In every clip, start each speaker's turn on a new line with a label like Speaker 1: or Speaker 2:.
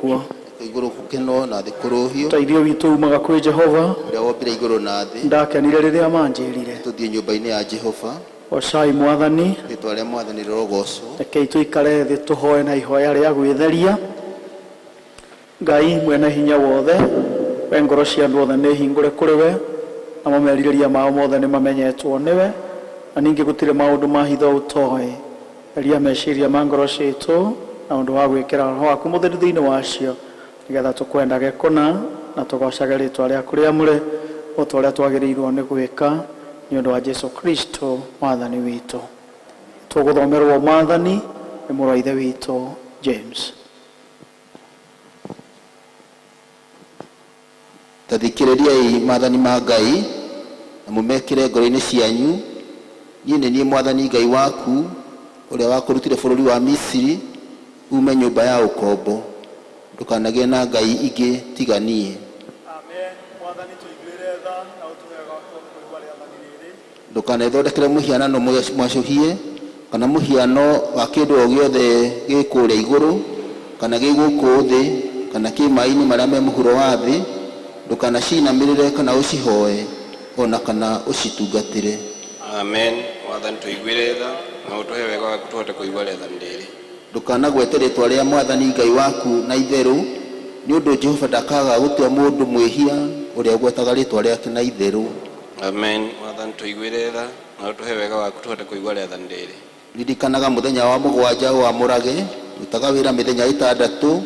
Speaker 1: Kuo.
Speaker 2: Igũrũ gũkenwo na thĩ kũrũhio.
Speaker 1: Ũteithio witũ umaga kwĩ Jehova.
Speaker 2: Ũrĩa wombire igũrũ na thĩ.
Speaker 1: Ndakenire rĩrĩa manjĩrire.
Speaker 2: Tũthiĩ nyũmba-inĩ ya Jehova.
Speaker 1: Gocai Mwathani.
Speaker 2: Rĩtwa rĩa Mwathani rĩrogocwo.
Speaker 1: Rekei tũikare thĩ tũhoe na ihoya rĩa gwĩtheria. Ngai mwene hinya wothe, we ngoro cia andũ othe nĩ hingũre kũrĩ we, namo merirĩria mao mothe nĩ mamenyetwo nĩwe, na ningĩ gũtirĩ maũndũ ma hitho ũtoĩ. Theria meciria ma ngoro ciitũ na ũndũ wa gwĩkĩra Roho waku Mũtheru thĩinĩ wacio, nĩgetha tũkwendage kũna na tũgocage rĩtwa rĩaku rĩamũre o ta ũrĩa twagĩrĩirwo nĩ gwĩka, nĩ ũndũ wa Jesu Kristo Mwathani witũ. Tũgũthomerwo Mwathani nĩ mũrũ wa Ithe witũ James.
Speaker 2: Ta thikĩrĩriai maathani ma Ngai, na mũmekĩre ngoro-inĩ cianyu. Niĩ nĩ niĩ Mwathani Ngai waku, ũrĩa wakũrutire bũrũri wa Misiri, uume nyũmba ya ũkombo. Ndũkanagĩe na ngai ingĩ tiga niĩ.
Speaker 1: Amen. Mwathani tũiguĩre tha na ũtũhe wega wa kũigua rĩathani rĩrĩ.
Speaker 2: Ndũkanethondekere mũhianano mwacũhie, kana mũhiano wa kĩndũ o gĩothe gĩ kũrĩa igũrũ, kana gĩ gũkũ thĩ, kana kĩ maĩ-inĩ marĩa me mũhuro wa thĩ. Ndũkanaciinamĩrĩre kana ũcihoe, o na kana ũcitungatĩre.
Speaker 3: Amen. Mwathani tũiguĩre tha na ũtũhe wega waku tũhote kũigua rĩathani rĩrĩ.
Speaker 2: Ndũkanagwete rĩtwa rĩa Mwathani Ngai waku na itherũ, nĩ ũndũ Jehova ndakaga gũtua mũndũ mwĩhia ũrĩa ũgwetaga rĩtwa rĩake na itherũ.
Speaker 3: Amen. Mwathani tũiguĩre tha na ũtũhe wega waku tũhote kũigua rĩathani rĩrĩ.
Speaker 2: Ririkanaga mũthenya wa mũgwanja ũwamũrage, rutaga wĩra mĩthenya ĩtandatũ,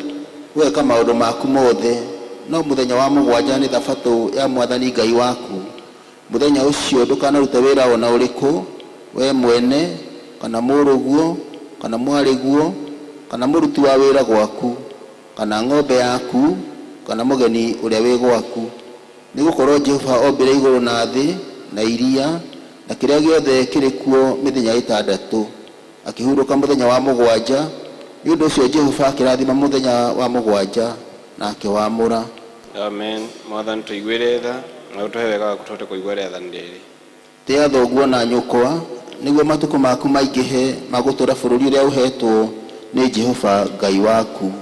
Speaker 2: ũgeka maũndũ maku mothe, no mũthenya wa mũgwanja nĩ thabatũ ya Mwathani Ngai waku. Mũthenya ũcio ndũkanarute wĩra o na ũrĩkũ, wee mwene, kana mũrũguo, kana mwarĩguo, kana mũruti wa wĩra gwaku, kana ng'ombe yaku, kana mũgeni ũrĩa wĩ gwaku. Nĩ gũkorwo Jehova ombire igũrũ na thĩ, na iria, na kĩrĩa gĩothe kĩrĩ kuo mĩthenya ĩtandatũ, akĩhurũka mũthenya wa mũgwanja. Nĩ ũndũ ũcio Jehova akĩrathima mũthenya wa mũgwanja na akĩwamũra.
Speaker 3: Amen. Mwathani tũiguĩre tha na ũtũhe wega waku tũhote kũigua rĩathani rĩrĩ.
Speaker 2: Tĩa thoguo na nyũkwa, nĩguo matukũ maku maingĩhe ma gũtũũra bũrũri ũrĩa ũheetwo nĩ Jehova Ngai waku.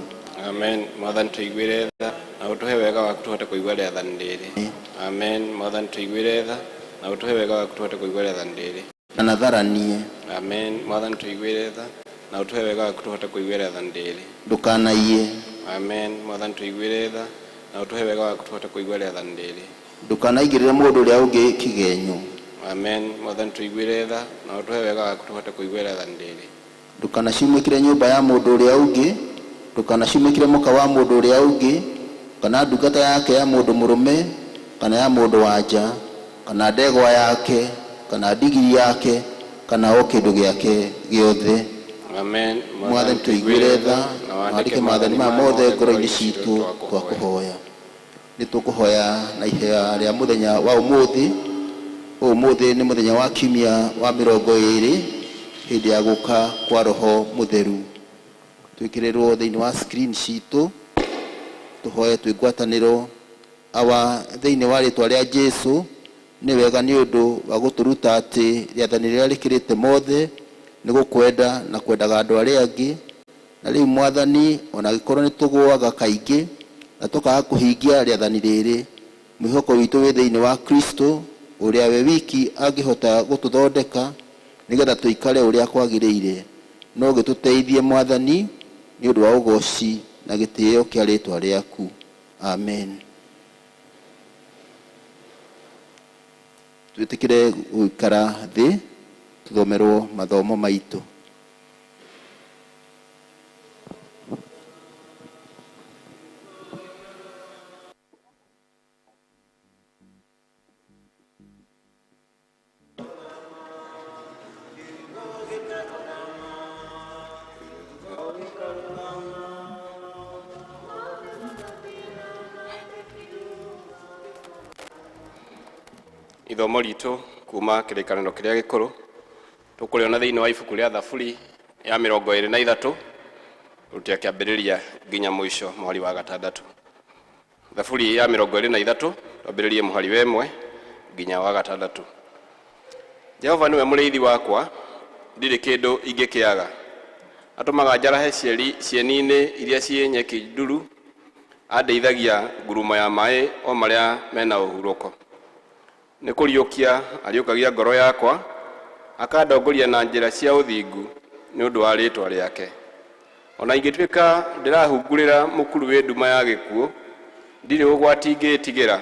Speaker 3: Amen. Mwathani tũiguĩre tha na ũtũhe wega waku tũhote kũigua rĩathani rĩrĩ. Amen. Mwathani tũiguĩre tha na ũtũhe wega waku tũhote kũigua rĩathani rĩrĩ.
Speaker 2: Ndũkanatharanie.
Speaker 3: Amen. Mwathani tũiguĩre tha na ũtũhe wega waku tũhote kũigua rĩathani rĩrĩ.
Speaker 2: Ndũkanaiye.
Speaker 3: Amen. Mwathani tũiguĩre tha na ũtũhe wega waku tũhote kũigua rĩathani rĩrĩ.
Speaker 2: Ndũkanaigĩrĩre mũndũ ũrĩa ũngĩ kĩgenyo.
Speaker 3: Amen. Mwathani tũiguĩre tha na ũtũhe wega waku tũhote kũigua rĩathani rĩrĩ.
Speaker 2: Ndũkanacumĩkĩre nyũmba ya mũndũ ũrĩa ũngĩ, ndũkanacumĩkĩre mũka wa mũndũ ũrĩa ũngĩ, kana ndungata yake ya mũndũ mũrũme, kana ya mũndũ wa nja, kana ndegwa yake, kana ndigiri yake, kana o kĩndũ gĩake gĩothe.
Speaker 3: Amen.
Speaker 2: Mwathani tũiguĩre tha na wandĩke maathani maya mothe ngoro-inĩ ciitũ twakũhoya. Nĩ tũkũhoya na ihoya rĩa mũthenya wa ũmũthĩ. Ũmũthĩ nĩ mũthenya wa kiumia wa 20 hĩndĩ ya gũka kwa Roho Mũtheru. Twĩkĩrĩrwo thĩinĩ wa screen citũ, tũhoye twĩ ngwatanĩro. Awa, thĩinĩ wa rĩtwa rĩa Jesu, nĩ wega nĩ ũndũ wa gũtũruta atĩ rĩathani rĩrĩa rĩkĩrĩte mothe nĩ gũkwenda na kwendaga andũ arĩa angĩ. Na rĩu Mwathani, ona angĩkorwo nĩ tũgũaga kaingĩ na tũkaga kũhingia rĩathani rĩrĩ, mwĩhoko witũ wĩ thĩinĩ wa Kristo, ũrĩa we wiki angĩhota gũtũthondeka nĩgetha tũikare ũrĩa kwagĩrĩire. No gĩtũteithie Mwathani, nĩ ũndũ wa ũgoci na gĩtĩo kĩa rĩtwa rĩaku. Amen. Twĩtĩkĩre gũikara thĩ tũthomerwo mathomo maitũ.
Speaker 3: Ithomo ritũ kuma kĩrĩkanĩro kĩrĩa gĩkũrũ tũkũrĩona thĩinĩ wa ibuku rĩa Thaburi ya 23 kũrutia kĩambĩrĩria nginya mũico mũhari wa 6. Thaburi ya 23 twambĩrĩrie mũhari wa 1 nginya wa 6. Jehova nĩwe mũrĩithi wakwa, ndirĩ kĩndũ ingĩkĩaga. Atũmaga njarahe cieni-inĩ iria ciĩ nyeki nduru, Andeithagia ngurumo ya maĩ o marĩa mena ũhurũko. Nĩ kũriũkia ariũkagia ngoro yakwa, akandongoria na njĩra cia ũthingu nĩ ũndũ wa rĩĩtwa rĩake. Ona ingĩtuĩka ndĩrahungurĩra mũkuru wĩ nduma ya gĩkuũ, ndirĩ ũgwati ingĩĩtigĩra,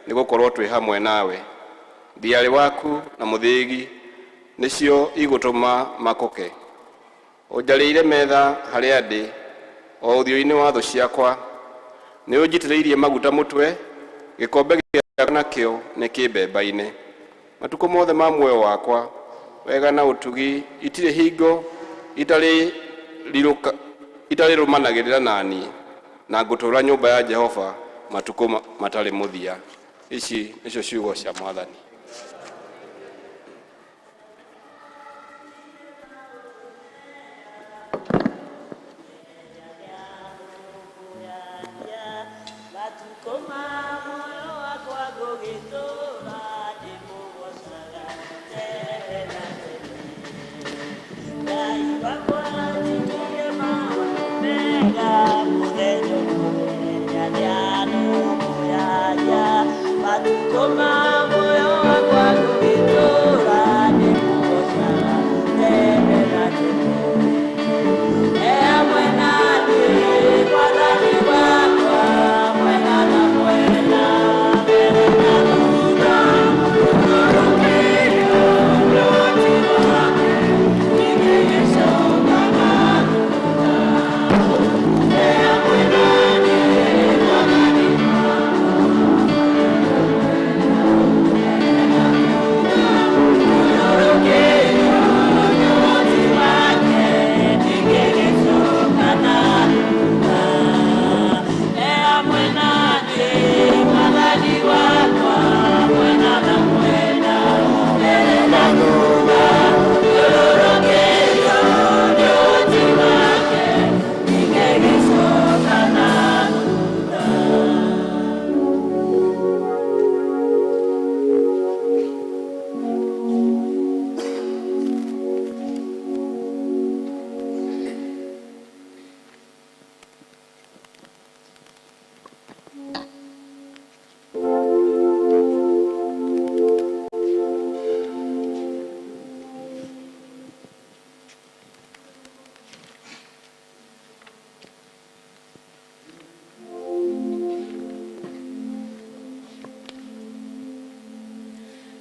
Speaker 3: nĩ gũkorwo twĩ hamwe nawe. Thiarĩ waku na mũthĩgi nĩcio igũtũma makũke. Ũnjarĩire metha harĩa ndĩ, o ũthiũ-inĩ wa thũ ciakwa. Nĩ ũnjitĩrĩirie maguta mũtwe, gĩkombe gĩakwa nakĩo nĩ kĩmbembaine. Matukũ mothe ma muoyo wakwa, wega na ũtugi itirĩ hingo itarĩrũmanagĩrĩra na niĩ, na ngũtũũra nyũmba ya Jehova matukũ matarĩ mũthia. Ici nĩcio ciugo cia Mwathani.
Speaker 4: Matukũ ma muoyo wakwa ngũgĩtũũra ndĩmũgoocaga tene na tene. Ngai wakwa njĩkĩre maũndũ mega mũthenya o mũthenya nĩanũmbũyagia. Matukũ ma muoyo wakwa ngũgĩtũũra ndĩmũgoocaga tene na tene. E hamwe na niĩ Mwathani wakwa, mwena na mwena, mbere na thutha, ũtũrũkĩrio nĩ ũhoti wake, ningĩgĩcoka na thutha. E hamwe na niĩ Mwathani ũtũrũkĩrio nĩ ũhoti wake, ningĩgĩcoka na thutha. E hamwe na niĩ Mwathani wakwa, mwena na mwena, mbere na thutha, ũtũrũkĩrio nĩ ũhoti wake, ningĩgĩcoka na thutha.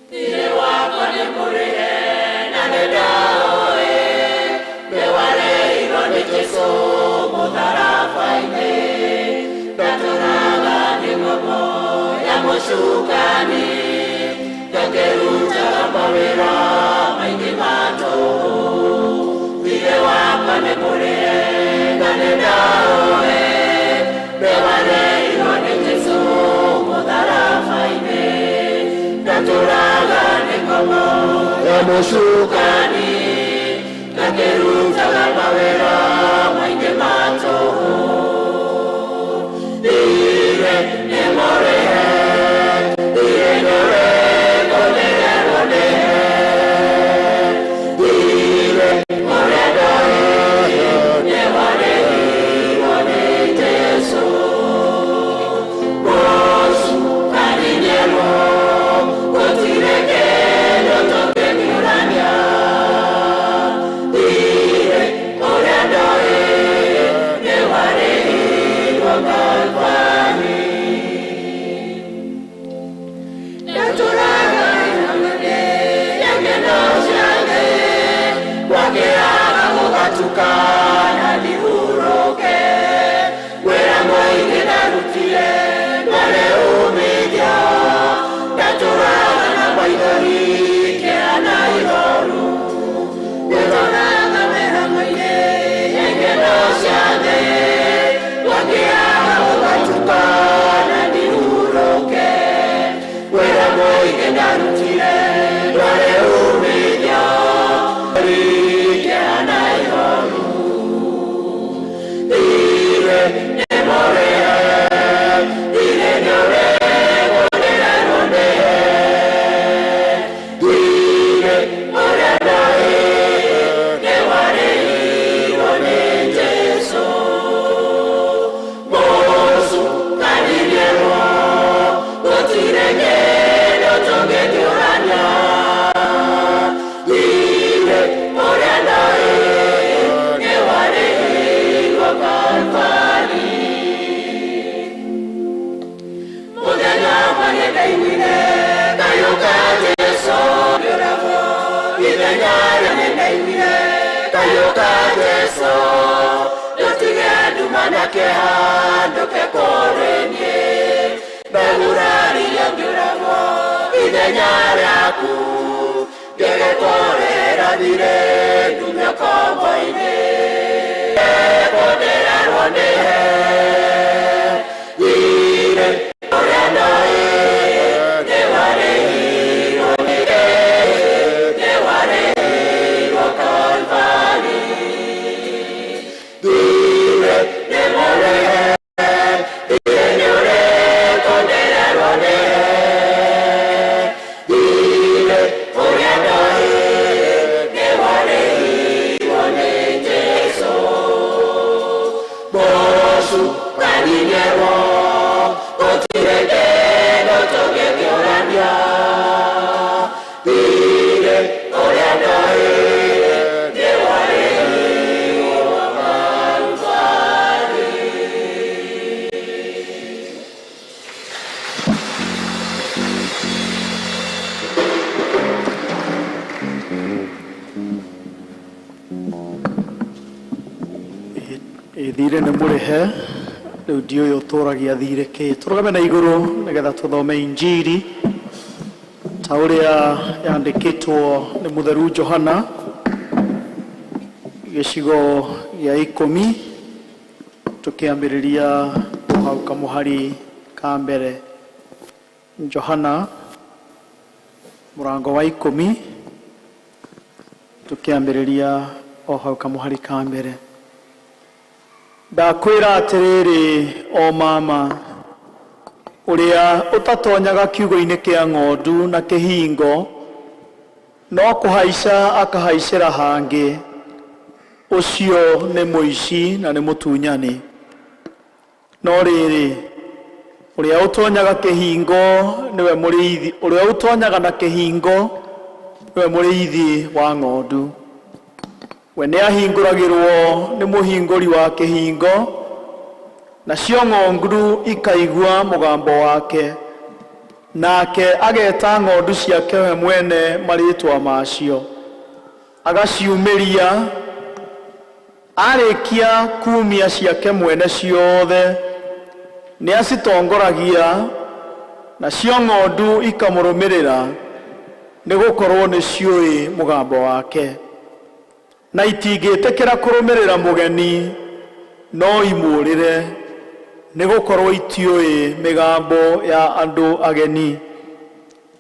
Speaker 4: Thiirĩ wakwa nĩ mũrĩhe na nĩ ndaũĩ, nĩwarĩhirwo nĩ Jesũ mũtharaba-inĩ. Ndatũraga nĩ ngombo ya mũcukani, ngakĩrutaga mawĩra maingĩ ma tũhũ. Thiirĩ wakwa nĩ mũrĩhe na nĩ ndaũĩ, nĩwarĩhirwo nĩ Jesũ mũtharaba-inĩ. Ndatũraga nĩ ngombo ya mũcukani, ngakĩrutaga mawĩra maingĩ ma tũhũ. Thiirĩ nĩ mũrĩhe, thiirĩ nĩũrĩkwo nĩrerwo ndĩhe. Thiirĩ ũrĩa ndoĩ nĩwarĩhirwo nĩ Jesũ. Mũcukani nĩruo, gũtirĩ kĩndũ tũngĩhiũrania. Thiirĩ ũrĩa ndoĩ nĩwarĩhirwo Kalvarĩ. Ndatũraga inamene ya ng'endo cia thĩ, gwakĩaga gũgatuka na ndihurũke. Wĩra mũingĩ ndarutire ndwarĩ umithio, ndatũraga na maithori kĩeha na ihoru. Ndatũraga mĩhang'o-inĩ ya ng'endo cia thĩ, gwakĩaga gũgatuka Gĩũke kũrĩ niĩ. Ndaguraririo ngĩũragwo ithenya rĩaku, ngĩgĩkũrĩra thirĩ ndumio kombo-inĩ. Kũndĩrerwo nĩhe thirĩ ũrĩa ndoĩ nĩwarĩhirwo nĩ nĩwarĩhirwo Kalvari. Thirĩ nĩ mũrĩhe, thirĩ nĩ ũrĩkũ ndĩrerwo nĩhe thirĩ ũrĩa ndoĩ nĩwarĩhirwo nĩ Jesũ. Mũcu kaninĩrwo gũtirĩ kĩndũ tũngĩkĩũrania, thirĩ ũrĩa ndoĩ nĩwarĩhirwo Kalvari.
Speaker 1: Thirĩ nĩ mũrĩhe rĩu ndiũĩ ũtũragia thirĩ kĩ. Tũrũgame na igũrũ nĩgetha tũthome injiri ta ũrĩa yandĩkĩtwo nĩ mũtheru Johana gĩcigo gĩa 10 tũkĩambĩrĩria hau kamũhari ka mbere. Johana mũrango wa 10 tũkĩambĩrĩria o hau kamũhari ka mbere. Ndakwĩra atĩrĩrĩ o mama, ũrĩa ũtatonyaga kiugũ-inĩ kĩa ng'ondu na kĩhingo, no kũhaica akahaicĩra hangĩ, ũcio nĩ mũici na nĩ mũtunyani. No rĩrĩ, ũrĩa ũtonyaga kĩhingo nĩwe mũrĩithi, ũrĩa ũtonyaga na kĩhingo nĩwe mũrĩithi wa ng'ondu. We nĩahingũragĩrwo nĩ mũhingũri wa kĩhingo, nacio ng'ondu ikaigua mũgambo wake, nake ageta ng'ondu ciake we mwene marĩtwa macio, agaciumĩria. Arĩkia kumia ciake mwene ciothe, nĩacitongoragia, nacio ng'ondu ikamũrũmĩrĩra, nĩgũkorwo nĩciũĩ mũgambo wake. Na itingĩtĩkĩra kũrũmĩrĩra mũgeni, no imũũrĩre, nĩgũkorwo itiũĩ mĩgambo ya andũ ageni.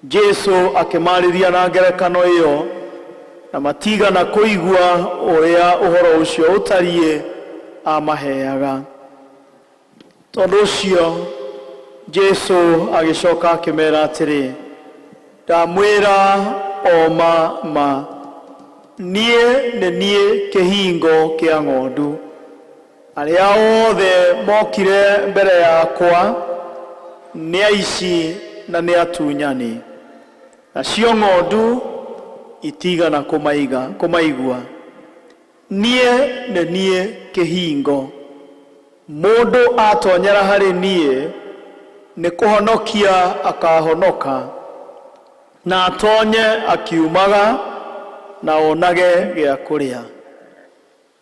Speaker 1: Jesũ akĩmarĩria na ngerekano ĩyo, na matigana kũigua ũrĩa ũhoro ũcio ũtariĩ amaheaga. Tondũ ũcio Jesũ agĩcoka akĩmera atĩrĩ, ndamwĩra o ma ma, niĩ nĩ niĩ kĩhingo kĩa ng'ondu. Arĩa othe mokire mbere yakwa nĩ aici na nĩ atunyani, nacio ng'ondu itigana kũmaigua. Niĩ nĩ niĩ kĩhingo. Mũndũ atonyera harĩ niĩ nĩ kũhonokia akahonoka, na atonye akiumaga na onage gĩa kũrĩa.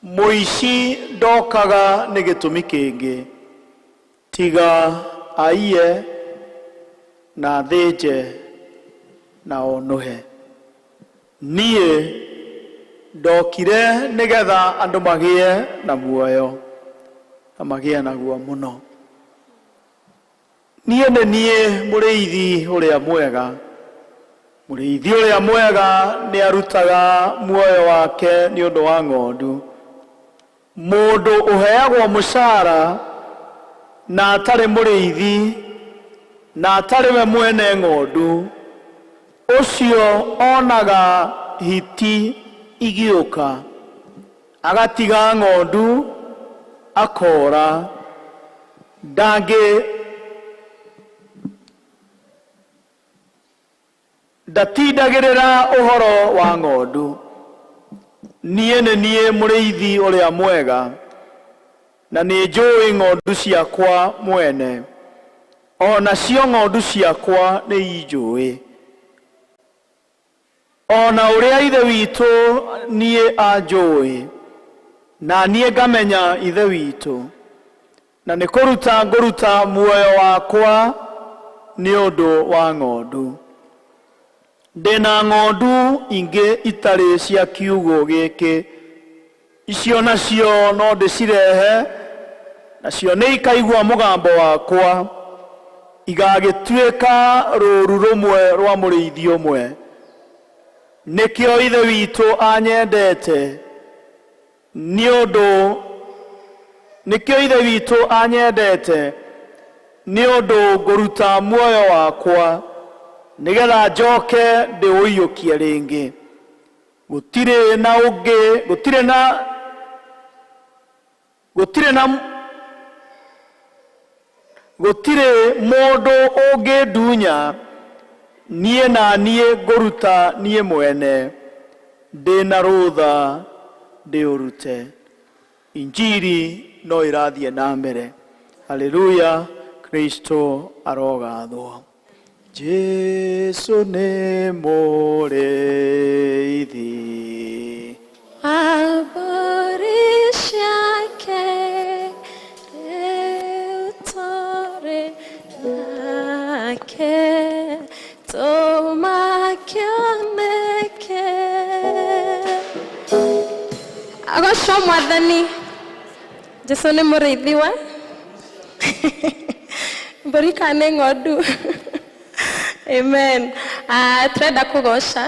Speaker 1: Mũici ndokaga nĩ gĩtũmi kĩngĩ tiga aiye na athĩnje na onũhe. Niĩ ndokire nĩgetha andũ magĩe na muoyo na magĩe naguo mũno. Niĩ nĩ niĩ mũrĩithi ũrĩa mwega. Mũrĩithi ũrĩa mwega nĩarutaga muoyo wake nĩ ũndũ wa ng'ondu. Mũndũ ũheagwo mũcara na atarĩ mũrĩithi na atarĩ we mwene ng'ondu, ũcio onaga hiti igĩũka, agatiga ng'ondu akora, ndatindagĩrĩra ũhoro wa ng'ondu. Niĩ nĩ niĩ mũrĩithi ũrĩa mwega, na nĩ njũĩ ng'ondu ciakwa mwene, o nacio ng'ondu ciakwa nĩ injũĩ. O na ũrĩa Ithe witũ niĩ anjũĩ, na niĩ ngamenya Ithe witũ. Na nĩ kũruta ngũruta muoyo wakwa nĩ ũndũ wa ng'ondu. Ndĩna ng'ondu ingĩ itarĩ cia kiugũ gĩkĩ, icio nacio no ndĩcirehe, nacio nĩ ikaigua mũgambo wakwa, igagĩtuĩka rũũru rũmwe rwa mũrĩithi ũmwe. Nĩkĩo Ithe witũ anyendete, nĩ ũndũ nĩkĩo Ithe witũ anyendete, nĩ ũndũ ngũruta muoyo wakwa nĩgetha njoke ndĩũiyũkie rĩngĩ. Gũtirĩ na ũngĩ, gũtirĩ na gũtirĩ na gũtirĩ mũndũ ũngĩndunya niĩ na niĩ ngũruta niĩ mwene, ndĩna rũtha ndĩũrute. Injiri no ĩrathiĩ na mbere. Haleluya, Kristo arogathwo. Jesu nĩ mũrĩithi.
Speaker 5: Mbũri ciake rĩu tũrĩ nake, tũmakio nĩkĩ? Agocwo Mwathani. Jesu nĩ mũrĩithi wa mbũri kana nĩ ng'ondu. Amen. Tũrenda kũgoca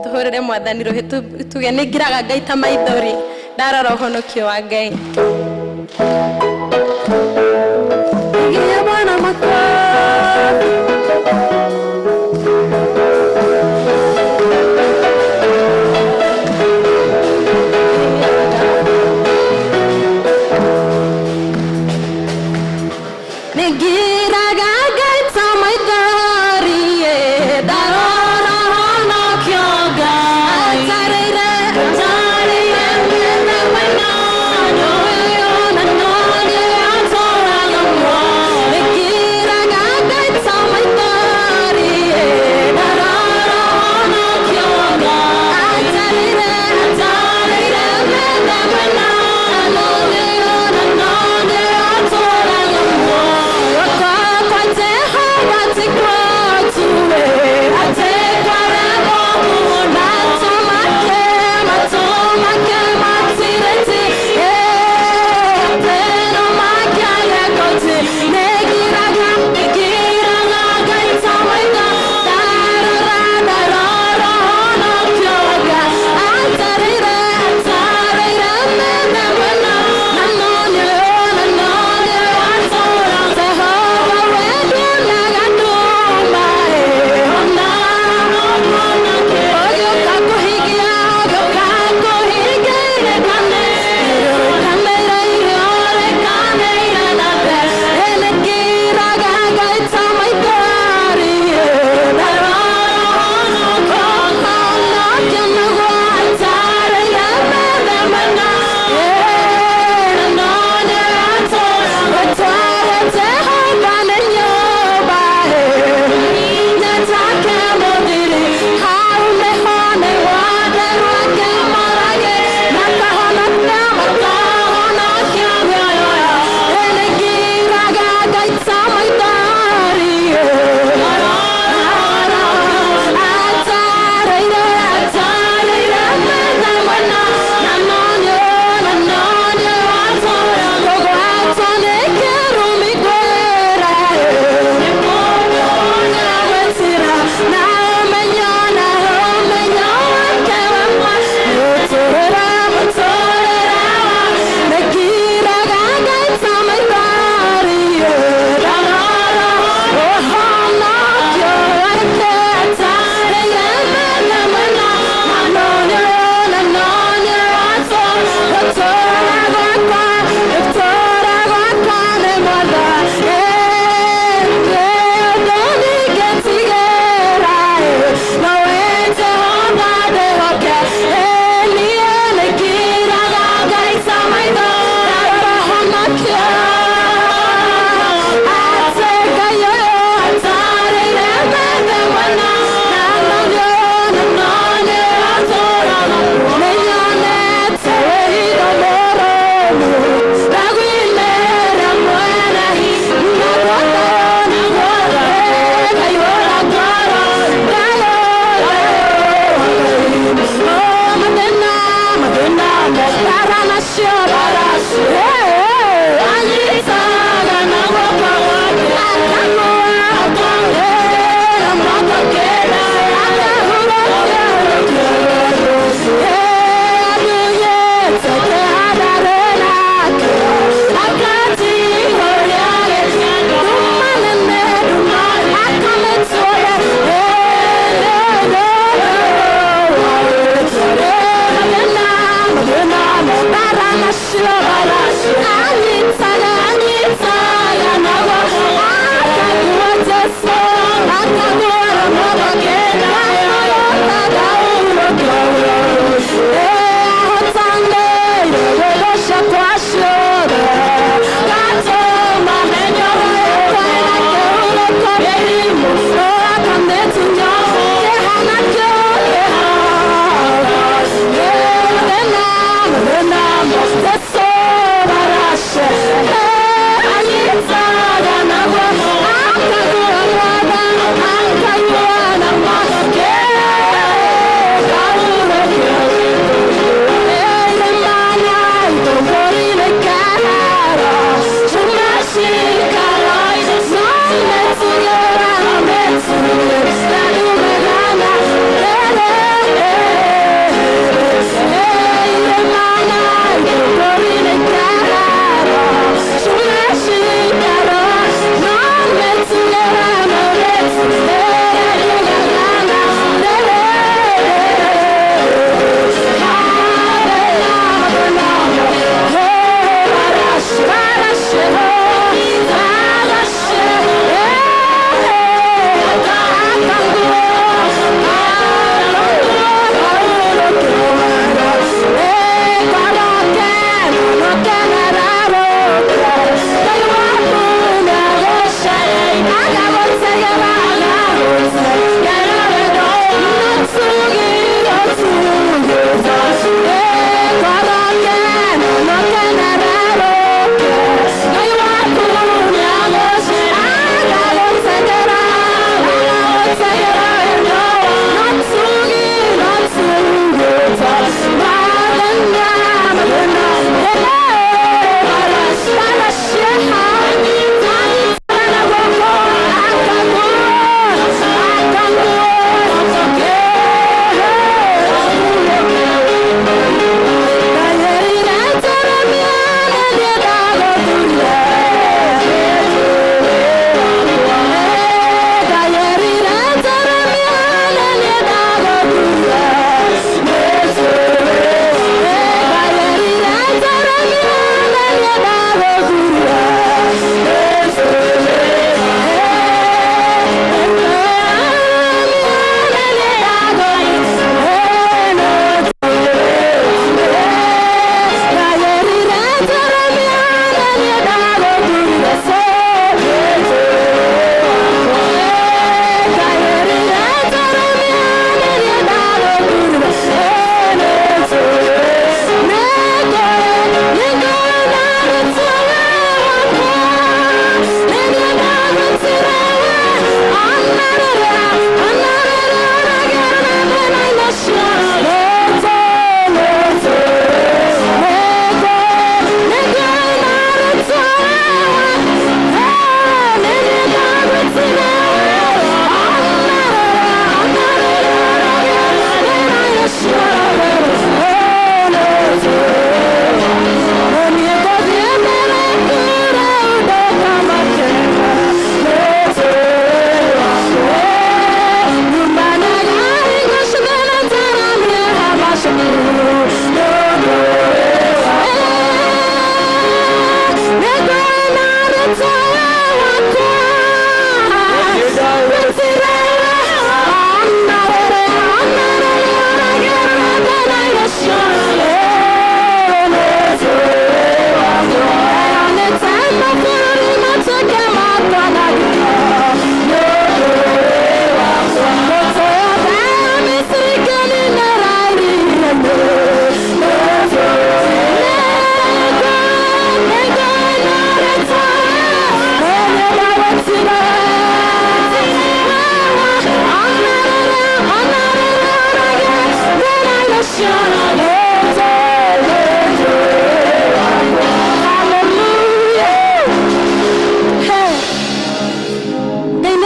Speaker 5: tũhũrĩre Mwathani rũhĩ, tuge nĩ ngiraga Ngai ta maithori ndarora ũhonokio wa Ngai. Pigia Bwana makofi. Nĩngiraga Ngai ta maithori, ndarora ũhonokio Ngai. Atarĩire, atarĩire mĩthemba ĩno, na nĩwe atũũraga muoyo. Nĩngiraga Ngai ta maithori, ndarora ũhonokio Ngai. Atarĩire, atarĩire mĩthemba ĩno, na nĩwe atũũraga muoyo.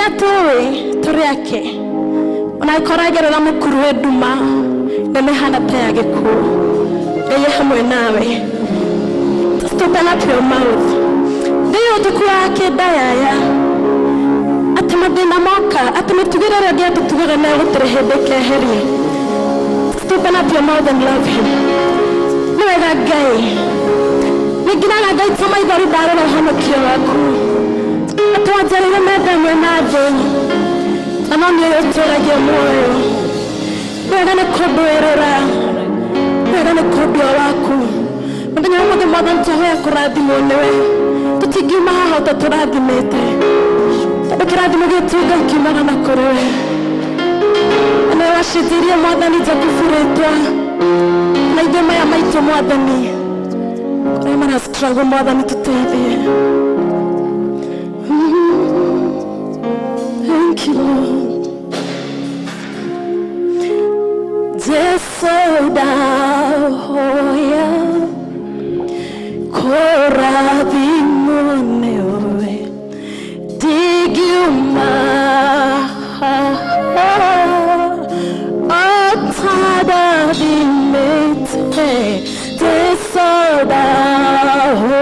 Speaker 5: Atũĩ tũrĩ ake ona ĩkoragerera mũkuru wĩ nduma nene hana ta ya gĩkuũ, Ngai e hamwe nawe. Just open up your mouth. Ngai ũtukũ wa kĩndayaya atĩ mathĩna moka, atĩ mĩtugĩre ĩrĩa Ngai atũtugaga nayo gũtirĩ hĩndĩ ĩkeheria. Just open up your mouth and love him. Nĩ wega Ngai, nĩngiraga Ngai ta maithori ndarora ũhonokio waku, atĩ wanjarĩire metha ĩmwe na thũ na no nĩ ũyũ ũtũragia muoyo. Nĩ wega nĩ kũndwĩrĩra, nĩ wega nĩ kũndua waku. Mũthenya wa ũmũthĩ, Mwathani, twahoya kũrathimwo nĩwe. Tũtingiuma haha ũtatũrathimĩte, tondũ kĩrathimo gĩtũ, Ngai, kiumaga na kũrĩ we. Na nĩwe wacitirie Mwathani Jakubu rĩtwa na ithuĩ maya maitũ. Mwathani, kũrĩa mara struggle, Mwathani, tũteithie. Thank you, Lord. Jesu ndahoya kũrathimwo nĩwe, ndingiuma haha ũtandathimĩte. Jesu ndahoya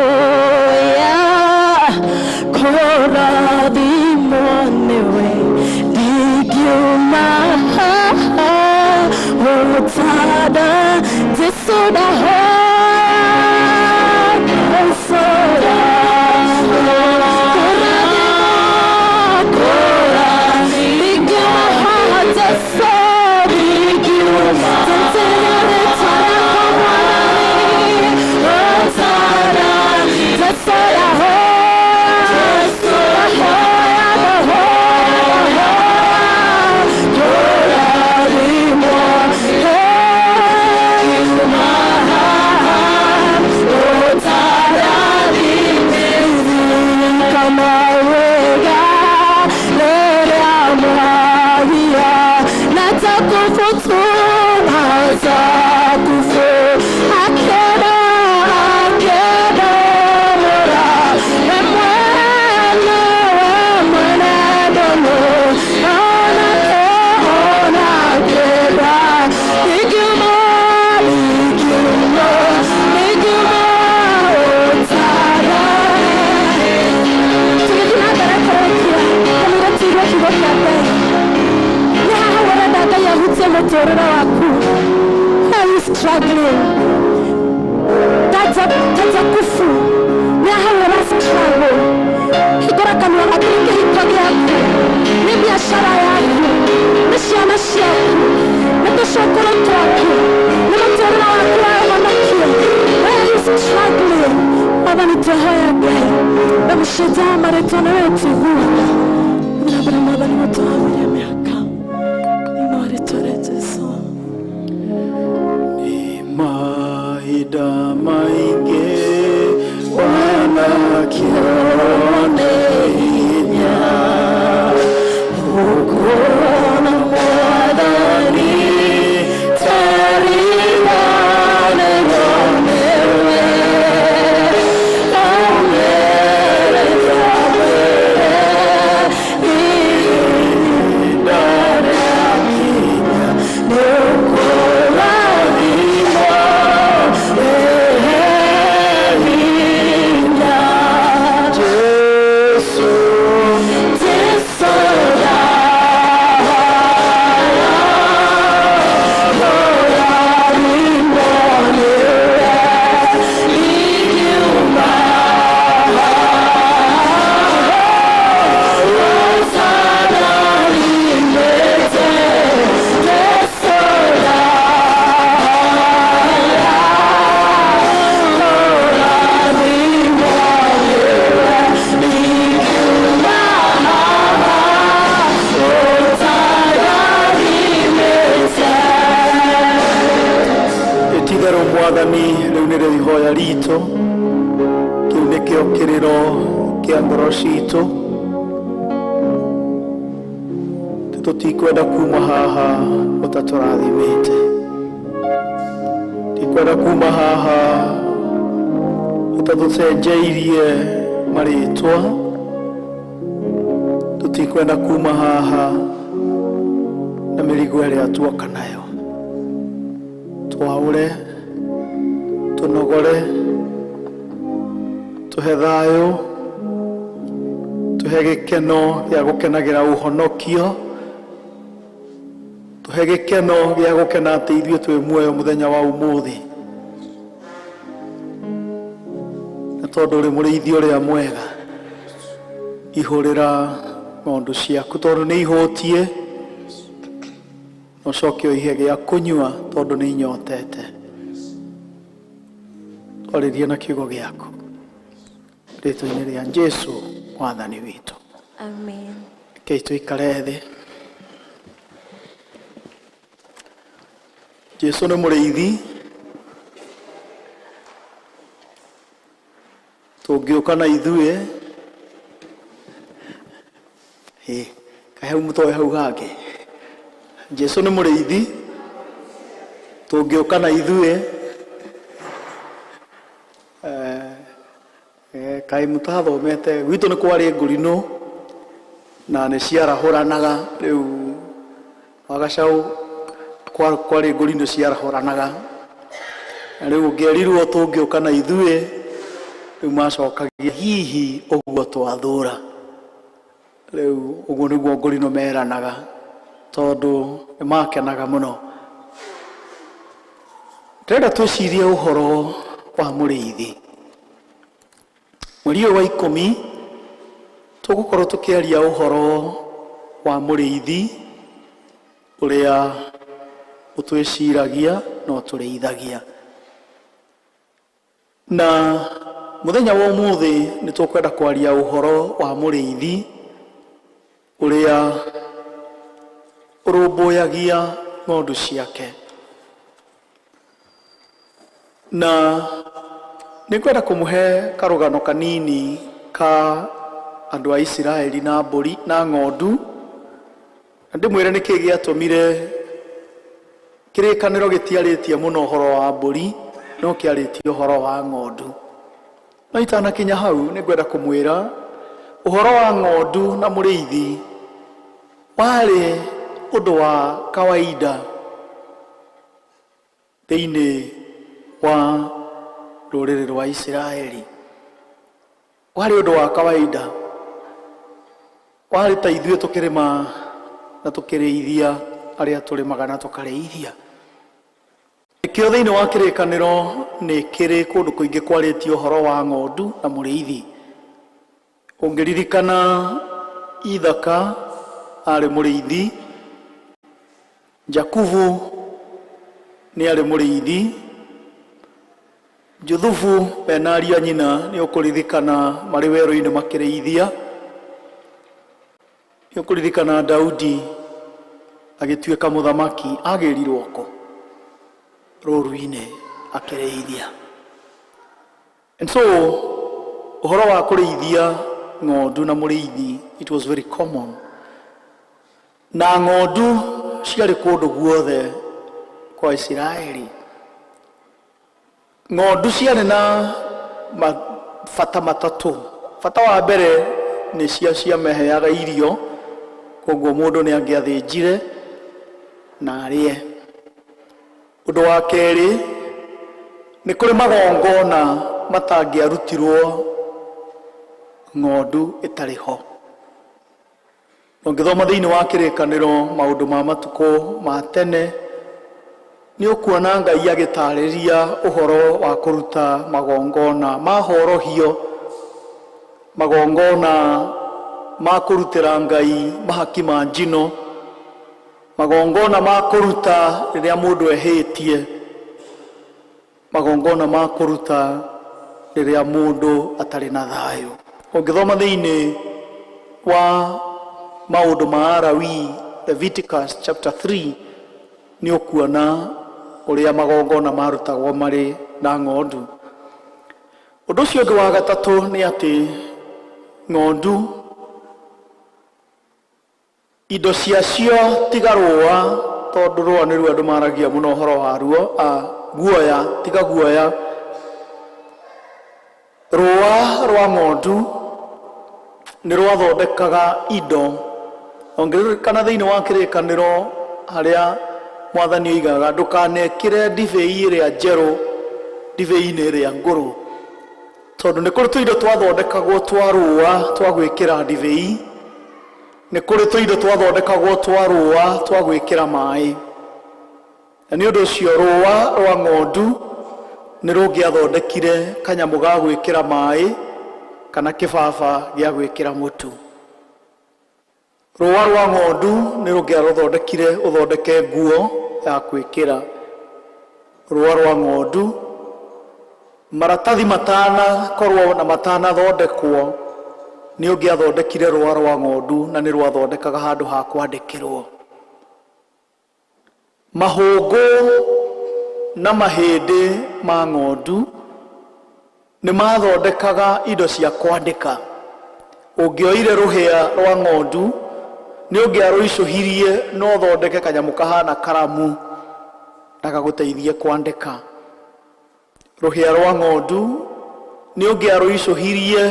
Speaker 5: kũrathimwo nĩwe, ndingiuma haha ũtanda. Jesu ndahoya, Jesu ndahoya kũrathimwo, ndingiuma haha, Jesu ndingiuma tũtigĩrĩtwo rĩakwa, Mwathani, ũtanda. Jesu ndahoya, Jesu ndahoya, ndahoya, ndahoya kũrathimwo, ndingiuma haha ũtandathimĩte. Kama wega rĩrĩa mwaria natakufutu natakufu akena akenomora we mwene, we mwene ndono onake onakenda igiuma igiuma igiuma utara. Tũgĩthiĩ na mbere kũrĩkia kamũira tũigue kiugo kĩa Ngai. Nĩ haha ũrenda Ngai ahutie mũtũrĩre waku? Are you struggling? Tajakufu, nĩ haha ũra struggle? Hingũra kanua gaku. Nĩ kĩhiko gĩaku, nĩ biacara yaku, nĩ ciana ciaku, nĩ tũcũkũrũ twaku, nĩ mũtũrĩre waku wa ũhonokio? Where are you struggling? Mwathani, twahoya Ngai ndamũcenjaga marĩtwa nĩwe ũtũiguaga. Na mbere, Mwathani, mũtũhamirie mĩhaka thĩinĩ wa rĩtwa rĩa Jesu.
Speaker 1: Mahinda maingĩ wanakĩone hinya ũkuona Mwathani tariganĩrwo nĩwe, aumĩre twamwĩre ihinda rĩakinya nĩũkũrathimwo hinya. Jesu, Jesu ndahoya kũrathimwo nĩwe, ingiuma ũtandathimĩte. Jesu ndahoya kũrathimwo nĩwe, ingiuma ũtandathimĩte. Ititherũ Mwathani, rĩu nĩrĩo ihoya ritũ, kĩu nĩkĩo kĩrĩro kĩa ngoro citũ. Tũtikwenda kuma haha ũtatũrathimĩte, tikwenda kuma haha ũtatũcenjeirie marĩtwa. Tũtikwenda kuma haha na mĩrigo ĩrĩa tuoka nayo. Twaũre, tũnogore, tũhe thayũ, tũhe gĩkeno gĩa gũkenagĩra ũhonokio, tũhe gĩkeno gĩa gũkena atĩ ithuĩ twĩ muoyo mũthenya wa ũmũthĩ, na tondũ ũrĩ mũrĩithi ũrĩa mwega, ihũrĩra ng'ondu ciaku tondũ nĩ ihũtiĩ, na ũcoke ũihe gĩa kũnyua tondũ nĩ inyotete. Twarĩrie na kiugo gĩaku rĩtwa-inĩ rĩa Jesu mwathani witũ.
Speaker 5: Amen.
Speaker 1: Rekei tũikare thĩ. Jesu nĩ mũrĩithi, tũngĩũka na ithuĩ ĩ kaĩ hau mũtoĩ hau hangĩ. Jesu nĩ mũrĩithi, tũngĩũka na ithuĩ kaĩ mũtathomete. Gwitũ nĩ kwarĩ ngũrinũ na nĩ ciarahũranaga. Rĩu wagacaũ kwarĩ ngũrinũ ciarahũranaga, na rĩu ũngĩerirwo tũngĩũka na ithuĩ, rĩu macokagia hihi ũguo twathũra. Rĩu ũguo nĩguo ngũrinũ meranaga, tondũ nĩ makenaga mũno. Ndĩrenda twĩcirie ũhoro wa mũrĩithi. Mweri ũyũ wa 10 tũgũkorwo tũkĩaria ũhoro wa mũrĩithi ũrĩa ũtwĩciragia na ũtũrĩithagia. Na mũthenya wa ũmũthĩ nĩ tũkwenda kwaria ũhoro wa mũrĩithi ũrĩa ũrũmbũyagia ng'ondu ciake. Na nĩ ngwenda kũmũhe karũgano kanini ka andũ a Isiraeli na mbũri na ng'ondu, na ndĩmwĩre nĩkĩ gĩatũmire kĩrĩkanĩro gĩtiarĩtie mũno ũhoro wa mbũri, no kĩarĩtie ũhoro wa ng'ondu. No itanakinya hau, nĩ ngwenda kũmwĩra ũhoro wa ng'ondu na mũrĩithi warĩ ũndũ wa kawaida thĩinĩ wa rũrĩrĩ rwa Isiraeli. Warĩ ũndũ wa kawaida, warĩ ta ithuĩ tũkĩrĩma na tũkĩrĩithia arĩa tũrĩmaga na tũkarĩithia. Nĩkĩo thĩinĩ wa kĩrĩkanĩro nĩ kĩrĩ kũndũ kũingĩ kwarĩtie ũhoro wa ng'ondu na mũrĩithi. Ũngĩririkana Ithaka arĩ mũrĩithi, Jakubu nĩ arĩ mũrĩithi, Juthubu mena ariũ a nyina nĩ ũkũririkana marĩ werũ-inĩ makĩrĩithia, nĩ ũkũririkana Daudi agĩtuĩka mũthamaki agĩrirwo kũ rũru-inĩ akĩrĩithia. And so ũhoro wa kũrĩithia ng'ondu na mũrĩithi, it was very common. Na ng'ondu ciarĩ kũndũ guothe kwa Isiraeli. Ng'ondu ciarĩ na mabata matatũ. Bata wa mbere nĩ cia ciameheaga irio, koguo mũndũ nĩ angĩathĩnjire na arĩe. Ũndũ wa kerĩ, nĩ kũrĩ magongona matangĩarutirwo ng'ondu ĩtarĩ ho. Ũngĩthoma thĩinĩ wa kĩrĩkanĩro maũndũ ma matukũ ma tene, nĩ ũkuona Ngai agĩtarĩria ũhoro wa kũruta magongona ma horohio, magongona ma kũrutĩra Ngai mahaki ma njino, magongona ma kũruta rĩrĩa mũndũ ehĩtie, magongona ma kũruta rĩrĩa mũndũ atarĩ na thayũ. Ũngĩthoma thĩinĩ wa maũndũ ma Alawii, Leviticus chapter 3, nĩ ũkuona ũrĩa magongona marutagwo marĩ na ng'ondu. Ũndũ ũcio ũngĩ wa gatatũ nĩ atĩ ng'ondu indo ciacio tiga rũa, tondũ rũa nĩruo andũ maragia mũno ũhoro waruo, guoya, tiga guoya, rũa rwa ng'ondu nĩ rwathondekaga indo Ũngĩririkana thĩinĩ wa kĩrĩkanĩro harĩa mwathani oigaga ndũkanekĩre ndibei ĩrĩa njerũ ndibei-inĩ ĩrĩa ngũrũ, tondũ nĩ kũrĩ tũindo twathondekagwo twa rũũa twa gwĩkĩra ndibei, nĩ kũrĩ tũindo twathondekagwo twa rũũa twa gwĩkĩra maĩ. Na nĩ ũndũ ũcio rũũa rwa ng'ondu nĩ rũngĩathondekire kanyamũ ga gwĩkĩra maĩ kana kĩbaba gĩa gwĩkĩra mũtu. Rũũa rwa ng'ondu nĩ rũngĩarũthondekire ũthondeke nguo ya gwĩkĩra. Rũũa rwa ng'ondu, maratathi matanakorwo na matanathondekwo, nĩ ũngĩathondekire rũũa rwa ng'ondu na nĩ rwathondekaga handũ ha kwandĩkĩrwo. Mahũngũ na mahĩndĩ ma ng'ondu nĩ mathondekaga indo cia kwandĩka. Ũngĩoire rũhĩa rwa ng'ondu nĩ ũngĩarũicũhirie no ũthondeke kanyamũ kahana karamu na gagũteithie kwandĩka. Rũhĩa rwa ng'ondu nĩ ũngĩarũicũhirie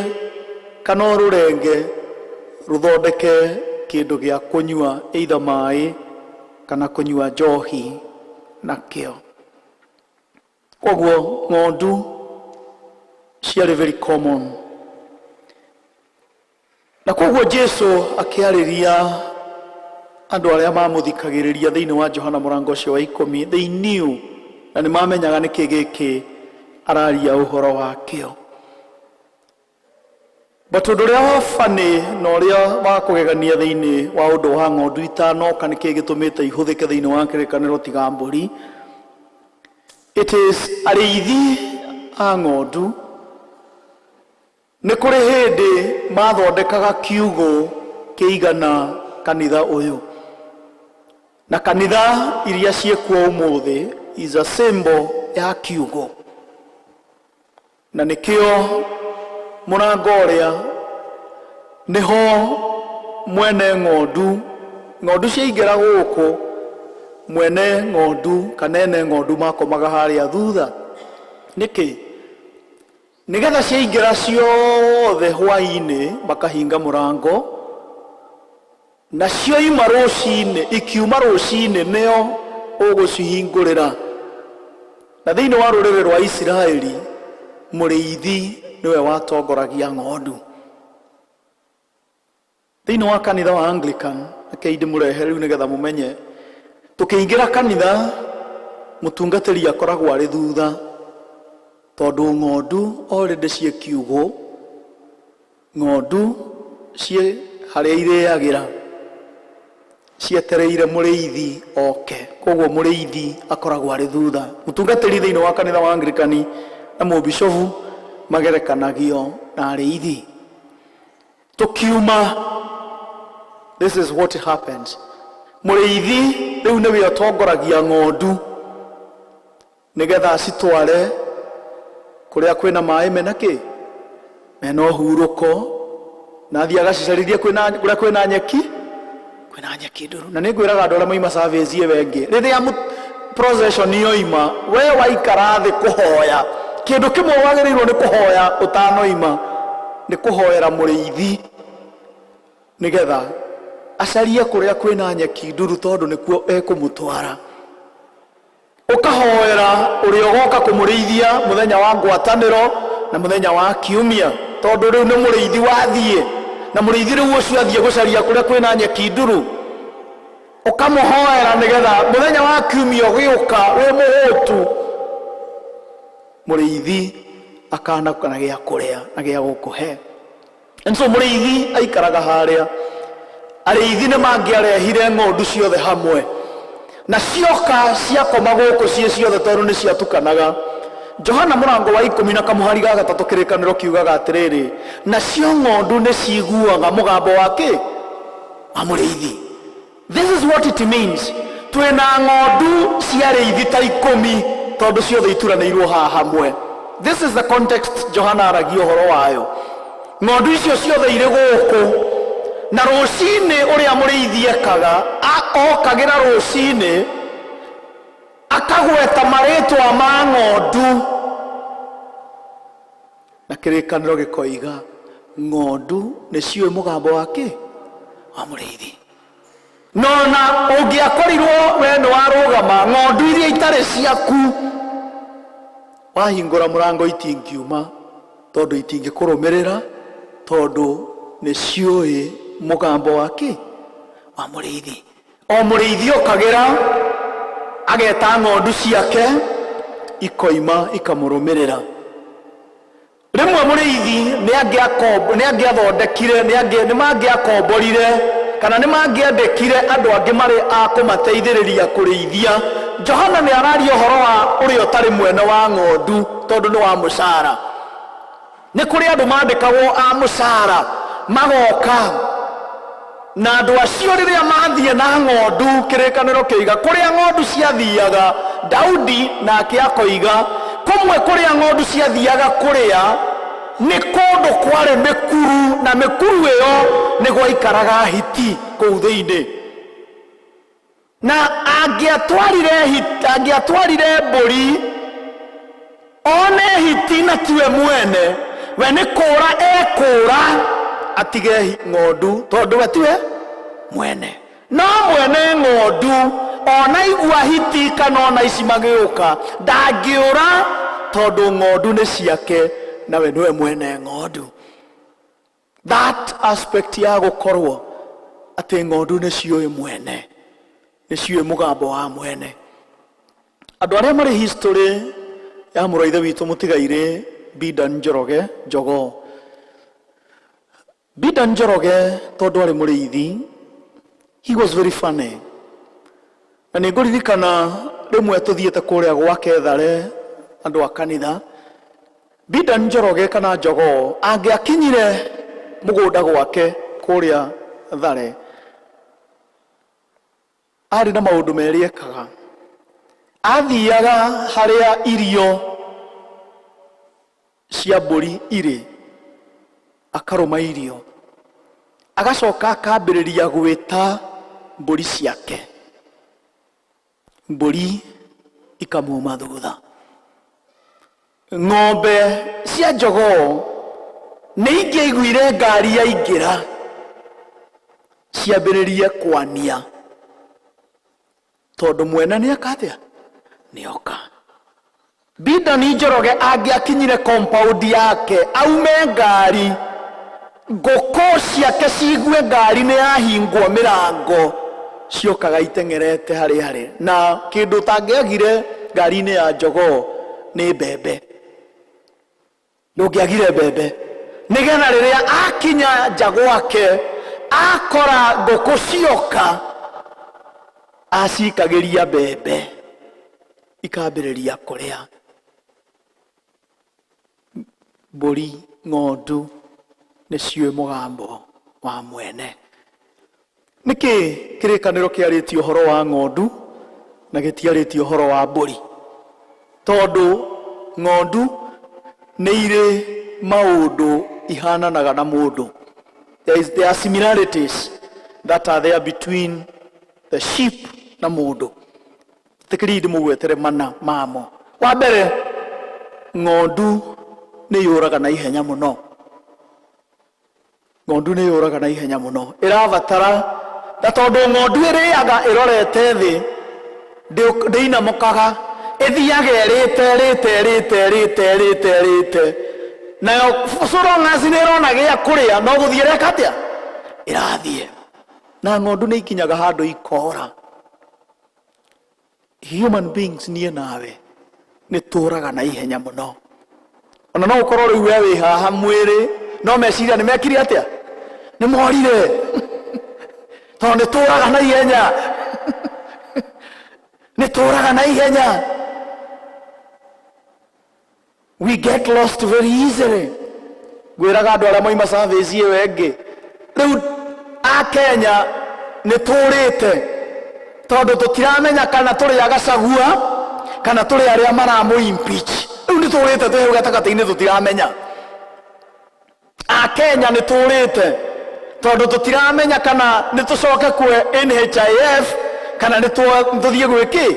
Speaker 1: kana ũrũrenge rũthondeke kĩndũ gĩa kũnyua either maĩ kana kũnyua njohi nakĩo. Koguo ng'ondu ciarĩ very common. Na koguo Jesu akĩarĩria andũ arĩa mamũthikagĩrĩria thĩinĩ wa Johana mũrango ũcio wa 10, they knew na nĩ mamenyaga nĩkĩ gĩkĩ araria ũhoro wakĩo. But ũndũ ũrĩa wa funny na ũrĩa wa kũgegania thĩinĩ wa ũndũ wa ng'ondu itanoka nĩkĩ gĩtũmĩte ihũthĩke thĩinĩ wa kĩrĩkanĩro tiga mbũri, it is arĩithi a ng'ondu nĩ kũrĩ hĩndĩ mathondekaga kiugũ kĩigana kanitha ũyũ. Na kanitha iria ciĩkuo ũmũthĩ is a symbol ya kiugũ. Na nĩkĩo mũrango ũrĩa nĩho mwene ng'ondu, ng'ondu ciaingĩra gũkũ, mwene ng'ondu kana ene ng'ondu makomaga harĩa thutha. Nĩkĩ? Nĩgetha ciaingĩra ciothe hwaĩ-inĩ makahinga mũrango, na cioima rũcinĩ, ikiuma rũcinĩ nĩo ũgũcihingũrĩra. Na thĩinĩ wa rũrĩrĩ rwa Isiraeli mũrĩithi nĩwe watongoragia ng'ondu. Thĩinĩ wa kanitha wa Anglican, rekei ndĩmũrehe rĩu nĩgetha mũmenye, tũkĩingĩra kanitha mũtungatĩri akoragwo arĩ thutha, tondũ ng'ondu already ciĩ kiugũ, ng'ondu ciĩ harĩa irĩagĩra, cietereire mũrĩithi oke. Koguo mũrĩithi akoragwo arĩ thutha. Mũtungatĩri thĩinĩ wa kanitha wa Anglican na mũbicobu magerekanagio na arĩithi. Tũkiuma, this is what happens. Mũrĩithi rĩu nĩwe ũtongoragia ng'ondu nĩgetha acitware kũrĩa kwĩna maĩ mena kĩ, mena ũhurũko, na athiĩ agacicarĩrie kũrĩa kwĩna nyeki, kwĩna nyeki ndũrũ. Na nĩngwĩraga andũ arĩa moima service ĩyo ĩngĩ, rĩrĩa procession yoima, we waikara thĩ kũhoya, kĩndũ kĩmwe wagĩrĩirwo nĩ kũhoya ũtanoima nĩ kũhoera mũrĩithi nĩgetha acarie kũrĩa kwĩna nyeki nduru, tondũ nĩkuo ekũmũtwara. Ũkahoera ũrĩa ũgoka kũmũrĩithia mũthenya wa ngwatanĩro na mũthenya wa kiumia, tondũ rĩu nĩ mũrĩithi wathiĩ, na mũrĩithi rĩu ũcio athiĩ gũcaria kũrĩa kwĩna nyeki nduru. Ũkamũhoera nĩgetha mũthenya wa kiumia ũgĩũka wĩ mũhũtu, mũrĩithi akana na gĩa kũrĩa na gĩa gũkũhe. And so mũrĩithi aikaraga harĩa. Arĩithi nĩ mangĩarehire ng'ondu ciothe hamwe, na cioka ciakoma gũkũ ciĩ ciothe, tondũ nĩ ciatukanaga. Johana mũrango wa 10 na kamũhari ga 3 kĩrĩkanĩro kiugaga atĩrĩrĩ, nacio ng'ondu nĩ ciguaga mũgambo wa kĩ? Wa mũrĩithi. This is what it means. Twĩna ng'ondu cia arĩithi ta 10, tondũ ciothe ituranĩirwo haha hamwe. This is the context Johana aragia ũhoro wayo. Ng'ondu icio ciothe irĩ gũkũ, na rũcinĩ ũrĩa mũrĩithi ekaga, okagĩra rũcinĩ akagweta marĩtwa ma ng'ondu, na kĩrĩkanĩro gĩkoiga ng'ondu nĩ ciũĩ mũgambo wa kĩ? Wa mũrĩithi. Nona ũngĩakorirwo we nĩ warũgama ng'ondu iria itarĩ ciaku, wahingũra mũrango itingiuma, tondũ itingĩkũrũmĩrĩra, tondũ nĩ ciũĩ mũgambo wa kĩ wa mũrĩithi. O mũrĩithi okagĩra ageta ng'ondu ciake, ikoima ikamũrũmĩrĩra. Rĩmwe mũrĩithi nĩ angĩathondekire, nĩ mangĩakomborire kana nĩ mangĩandĩkire andũ angĩ marĩ a kũmateithĩrĩria kũrĩithia. Johana nĩ araria ũhoro wa ũrĩa ũtarĩ mwene wa ng'ondu, tondũ nĩ wa mũcara. Nĩ kũrĩ andũ mandĩkagwo a mũcara magoka, na andũ acio rĩrĩa mathiĩ na ng'ondu, kĩrĩkanĩro kĩiga kũrĩa ng'ondu ciathiaga, Daudi nake akoiga kũmwe kũrĩa ng'ondu ciathiaga kũrĩa nĩ kũndũ kwarĩ mĩkuru, na mĩkuru ĩyo nĩ gwaikaraga hiti kũu thĩinĩ. Na angĩatwarire mbũri one hiti na tiwe mwene, we nĩ kũra ekũra atige ng'ondu, tondũ we tiwe mwene. No mwene ng'ondu ona igua hiti kana ona ici magĩũka, ndangĩũra, tondũ ng'ondu nĩ ciake na we nĩwe mwene ng'ondu. That aspect ya gũkorwo atĩ ng'ondu nĩ ciũĩ mwene, nĩ ciũĩ mũgambo wa mwene. Andũ arĩa marĩ history ya mũrũ ithe witũ mũtigairĩ Bidan Njoroge Njogoo, Bidan Njoroge tondũ arĩ mũrĩithi, he was very funny. Na nĩ ngũririkana rĩmwe tũthiĩte kũrĩa gwake Thare, andũ a kanitha, Bidan Njoroge kana Njogoo angĩakinyire mũgũnda gwake kũrĩa Thare, arĩ na maũndũ merĩ ekaga. Athiaga harĩa irio cia mbũri irĩ, akarũma irio, agacoka akambĩrĩria gwĩta mbũri ciake, mbũri ikamuma thutha. Ng'ombe cia Njogoo nĩ ingĩaiguire ngari yaingĩra, ciambĩrĩrie kwania, tondũ mwene nĩ eka atĩa? Nĩ oka. Bidani Njoroge angĩakinyire compound yake, aume ngari, ngũkũ ciake ciigue ngari nĩ yahingwo mĩrango, ciokaga iteng'erete harĩ harĩ. Na kĩndũ ũtangĩagire ngari-inĩ ya Njogoo nĩ mbembe. Ndũngĩagire mbembe, nĩgetha rĩrĩa akinya nja gwake akora ngũkũ cioka, acikagĩria mbembe ikambĩrĩria kũrĩa. Mbũri ng'ondu nĩ ciũĩ mũgambo wa mwene. Nĩkĩ kĩrĩkanĩro kĩarĩtie ũhoro wa ng'ondu na gĩtiarĩtie ũhoro wa mbũri? Tondũ ng'ondu nĩ irĩ maũndũ ihananaga na mũndũ. There are similarities that are there between the sheep na mũndũ. Tĩkĩrĩi ndĩmũgwetere mana mamo. Wa mbere, ng'ondu nĩ yũraga na ihenya mũno. Ng'ondu nĩ yũraga na ihenya mũno, ĩrabatara, na tondũ ng'ondu ĩrĩaga ĩrorete thĩ, ndĩinamũkaga, ĩthiaga ĩrĩte ĩrĩte ĩrĩte ĩrĩte ĩrĩte ĩrĩte, nayo corong'aci nĩ ĩrona gĩa kũrĩa, no gũthiĩ ĩreka atĩa? Ĩrathiĩ. Na ng'ondu nĩ ikinyaga handũ ikora. Human beings, niĩ nawe nĩ tũraga na ihenya mũno. Ona no ũkorwo rĩu we wĩ haha mwĩrĩ, no meciria nĩ mekire atĩa? Nĩ morire, tondũ nĩ tũraga na ihenya, nĩ tũraga na ihenya. We get lost very easily. Ngwĩraga andũ arĩa moima service ĩyo ĩngĩ, rĩu a Kenya nĩ tũrĩte, tondũ tũtiramenya kana tũrĩ a Gachagua kana tũrĩ arĩa maramũ impeach. Rĩu nĩ tũrĩte, twĩ hau gatagatĩ-inĩ, tũtiramenya. A Kenya nĩ tũrĩte, tondũ tũtiramenya kana nĩ tũcoke kwe NHIF kana nĩ tũthiĩ gwĩkĩ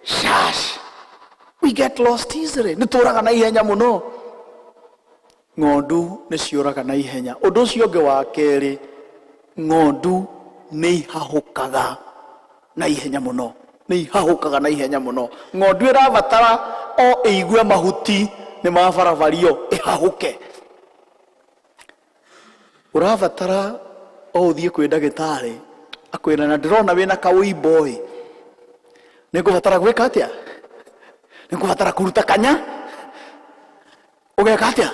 Speaker 1: shash. We get lost easily. Nĩ tũraga na ihenya mũno. Ng'ondu nĩ ciũraga na ihenya. Ũndũ ũcio ũngĩ wa kerĩ, ng'ondu Nĩ ihahũkaga na ihenya mũno, nĩ ihahũkaga na ihenya mũno. Ng'ondu ĩrabatara o ĩigue mahuti nĩ mabarabario ĩhahũke. Ũrabatara o ũthiĩ kwĩ ndagĩtarĩ akwĩra na ndĩrona wĩna kaũimbo ĩ, nĩ ngũbatara gwĩka atĩa? Nĩ ngũbatara kũruta kanya. Ũgeka atĩa?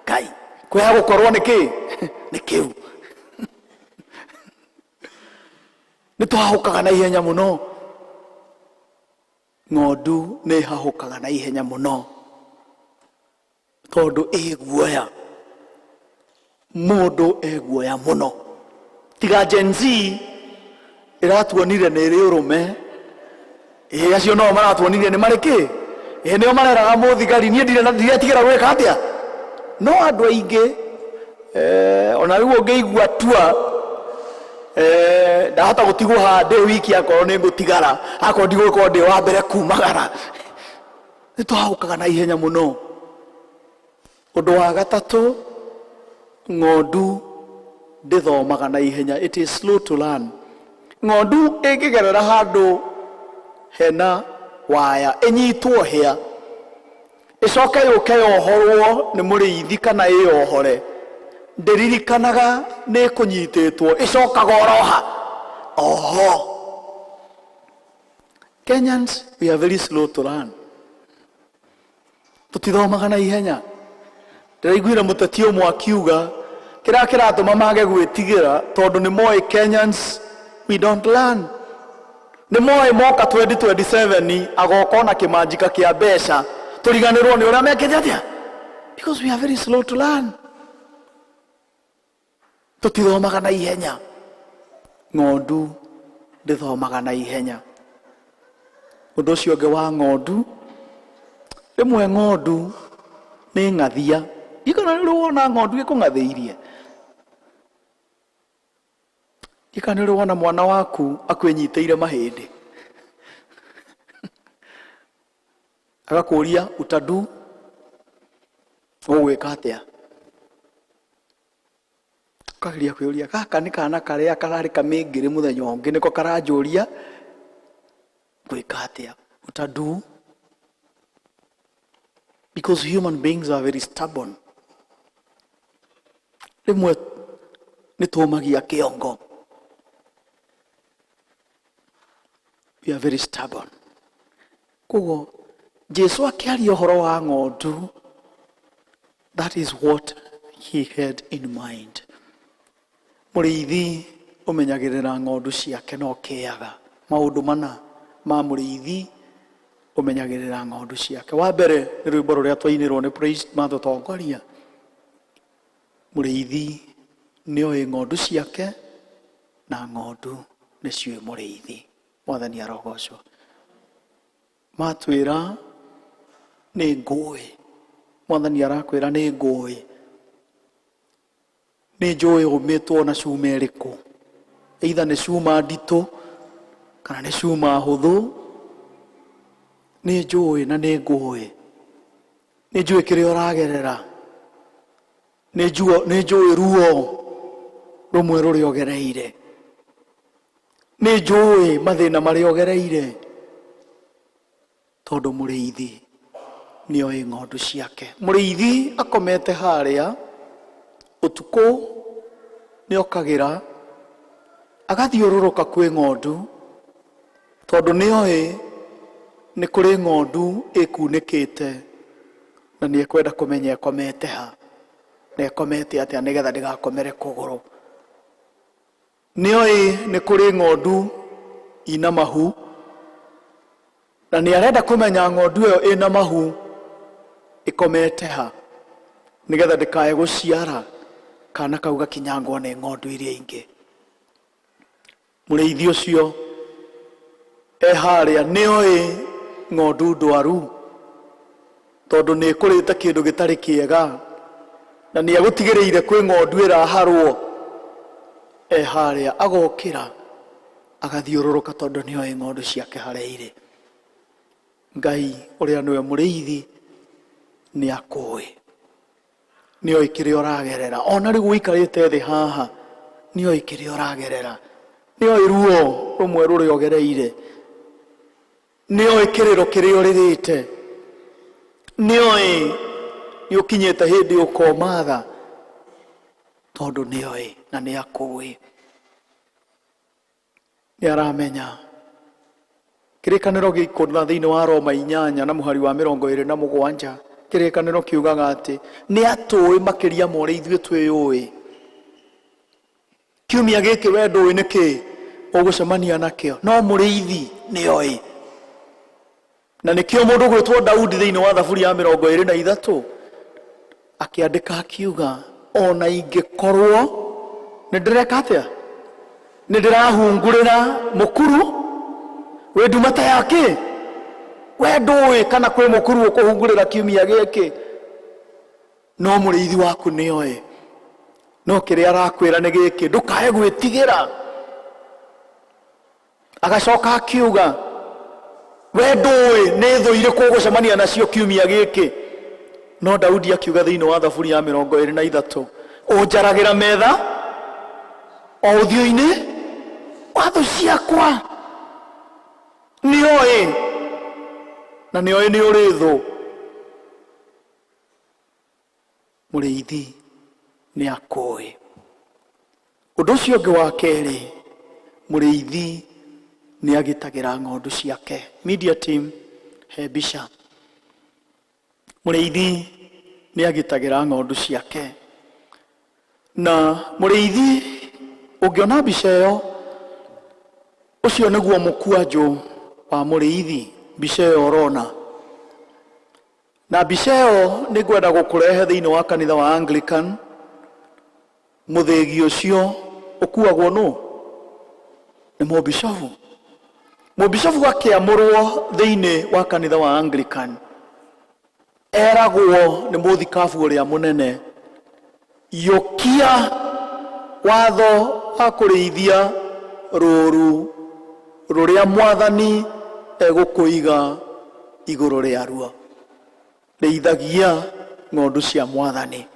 Speaker 1: Ngai kwĩha gũkorwo nĩ kĩ nĩ kĩu. Nĩ twahũkaga na ihenya mũno. Ng'ondu nĩ ihahũkaga na ihenya mũno tondũ ĩ guoya. Mũndũ e guoya mũno. Tiga Gen Z ĩratuonire nĩ ĩrĩ ũrũme. Ĩ acio nao maratuonirie nĩ marĩ kĩ? Ĩ nĩo mareraga mũthigari niĩ ndirĩ na ndiretigĩra gwĩka atĩa? No andũ aingĩ ona rĩu ũngĩigua tua ndahota gũtigwo haha ndĩ wiki akorwo nĩ ngũtigara, akorwo ndigũkorwo ndĩ wa mbere kumagara. Nĩ twahũkaga na ihenya mũno. Ũndũ wa gatatũ, ng'ondu ndĩthomaga na ihenya, it is slow to learn. Ng'ondu ĩngĩgerera handũ hena waya ĩnyitwo hĩa, ĩcoke yũke yohorwo nĩ mũrĩithi kana ĩyohore, ndĩririkanaga nĩ ĩkũnyitĩtwo, ĩcokaga oroha oho. Kenyans, we are very slow to learn. Tũtithomaga na ihenya. Ndĩraiguire mũteti ũmwe akiuga kĩrĩa kĩratũma mage gwĩtigĩra tondũ nĩ moĩ Kenyans we don't learn. Nĩ moĩ moka 2027 agoka ona kĩmanjika kĩa mbeca tũriganĩrwo nĩ ũrĩa mekĩte atĩa, because we are very slow to learn. Tũtithomaga na ihenya. Ng'ondu ndĩthomaga na ihenya. Ũndũ ũcio ũngĩ wa ng'ondu, rĩmwe ng'ondu nĩ ng'athia. Ndikana nĩ ũrĩ wona ng'ondu ĩkũng'athĩirie? Ndikana nĩ ũrĩ wona mwana waku akwĩnyitĩire mahĩndĩ agakũria utadu ũgwĩka atĩa? Ũkageria kwĩyũria gaka nĩ kana karĩa kararĩ kamĩngĩrĩ mũthenya ũngĩ nĩko karanjũria ngwĩka atĩa? Utadu. Because human beings are very stubborn. Rĩmwe nĩ tũmagia kĩongo. We are very stubborn. Koguo Jesu akĩaria ũhoro wa ng'ondu, that is what he had in mind. Mũrĩithi ũmenyagĩrĩra ng'ondu ciake no kĩaga. Maũndũ mana ma mũrĩithi ũmenyagĩrĩra ng'ondu ciake. Wa mbere nĩ rwĩmbo rũrĩa twainĩrwo nĩ praise matũtongoria. Mũrĩithi nĩoĩ ng'ondu ciake na ng'ondu nĩciũĩ mũrĩithi. Mwathani arogocwo. Matwĩra nĩ ngũĩ. Mwathani arakwĩra nĩ ngũĩ. Nĩ njũĩ ũmĩtwo na cuma ĩrĩkũ. Either nĩ cuma nditũ kana nĩ cuma hũthũ. Nĩ njũĩ na nĩ ngũĩ. Nĩ njũĩ kĩrĩa ũragerera. Nĩ njũĩ ruo rũmwe rũrĩa ũgereire. Nĩ njũĩ mathĩna marĩa ũgereire. Tondũ mũrĩithi nĩoĩ ng'ondu ciake. Mũrĩithi akomete harĩa ũtukũ nĩokagĩra agathiũrũrũka kwĩ ng'ondu tondũ nĩoĩ nĩ kũrĩ ng'ondu ĩkunĩkĩte na nĩekwenda kũmenya ĩkomete ha na ĩkomete atĩa nĩgetha ndĩgakomere kũgũrũ. Nĩoĩ nĩ kũrĩ ng'ondu ina mahu na nĩarenda kũmenya ng'ondu ĩyo ĩna mahu ĩkomete ha nĩgetha ndĩkae gũciara kana kau gakinyangwo nĩ ng'ondu iria ingĩ. Mũrĩithi ũcio e harĩa nĩoĩ ng'ondu ndwaru tondũ nĩ ĩkũrĩte kĩndũ gĩtarĩ kĩega na nĩ agũtigĩrĩire kwĩ ng'ondu ĩraharwo. E harĩa agokĩra agathiũrũrũka tondũ nĩoĩ ng'ondu ciake harĩa irĩ. Ngai ũrĩa nĩwe mũrĩithi nĩ akũĩ, nĩoĩ kĩrĩa ũragerera. Ona rĩu ũikarĩte thĩ haha nĩoĩ kĩrĩa ũragerera. Nĩoĩ ruo rũmwe rũrĩa ũgereire, nĩoĩ kĩrĩro kĩrĩa ũrĩrĩte, nĩoĩ nĩ ũkinyĩte hĩndĩ ũkomatha, tondũ nĩoĩ na nĩ akũĩ, nĩ aramenya. Kĩrĩkanĩro gĩkũna thĩinĩ wa Roma 8 na mũhari wa 27, kĩrĩkanĩro kiugaga atĩ nĩ atũĩ makĩria ma ũrĩa ithuĩ twĩyũĩ. Kiumia gĩkĩ we ndũĩ nĩkĩ ũgũcemania nakĩo, no mũrĩithi nĩoĩ. Na nĩkĩo mũndũ gwĩtwo Daudi thĩinĩ wa Thaburi ya 23 akĩandĩka akiuga, ona ingĩkorwo nĩ ndĩreka atĩa, nĩ ndĩrahungurĩra mũkuru wĩ nduma ta yake. We ndũĩ kana kwĩ mũkuru ũkũhungurĩra kiumia gĩkĩ, no mũrĩithi waku nĩoĩ. No kĩrĩa arakwĩra nĩ gĩkĩ, ndũkae gwĩtigĩra. Agacoka akiuga, we ndũĩ nĩ thũ irĩkũ ũgũcemania nacio kiumia gĩkĩ. No Daudi akiuga thĩinĩ wa Thaburi ya 23, ũnjaragĩra metha o ũthiũ-inĩ wa thũ ciakwa. Nĩoĩ, na nĩoĩ nĩ ũrĩ thũ. Mũrĩithi nĩ akũĩ. Ũndũ ũcio ũngĩ wa kerĩ, mũrĩithi nĩ agitagĩra ng'ondu ciake. Media team, he mbica. Mũrĩithi nĩ agitagĩra ng'ondu ciake. Na mũrĩithi, ũngĩona mbica ĩyo, ũcio nĩguo mũkwanjũ wa mũrĩithi, mbica ĩyo ũrona. Na mbica ĩyo nĩ ngwenda gũkũrehe thĩinĩ wa kanitha wa Anglican. Mũthĩgi ũcio ũkuagwo nũ? Nĩ mũbishofu. Mũbishofu akĩamũrwo thĩinĩ wa kanitha wa Anglican, eragwo nĩ mũthikabu ũrĩa mũnene, yũkia watho wa kũrĩithia rũũru rũrĩa mwathani egũkũiga igũrũ rĩaruo. Rĩithagia ng'ondu cia mwathani.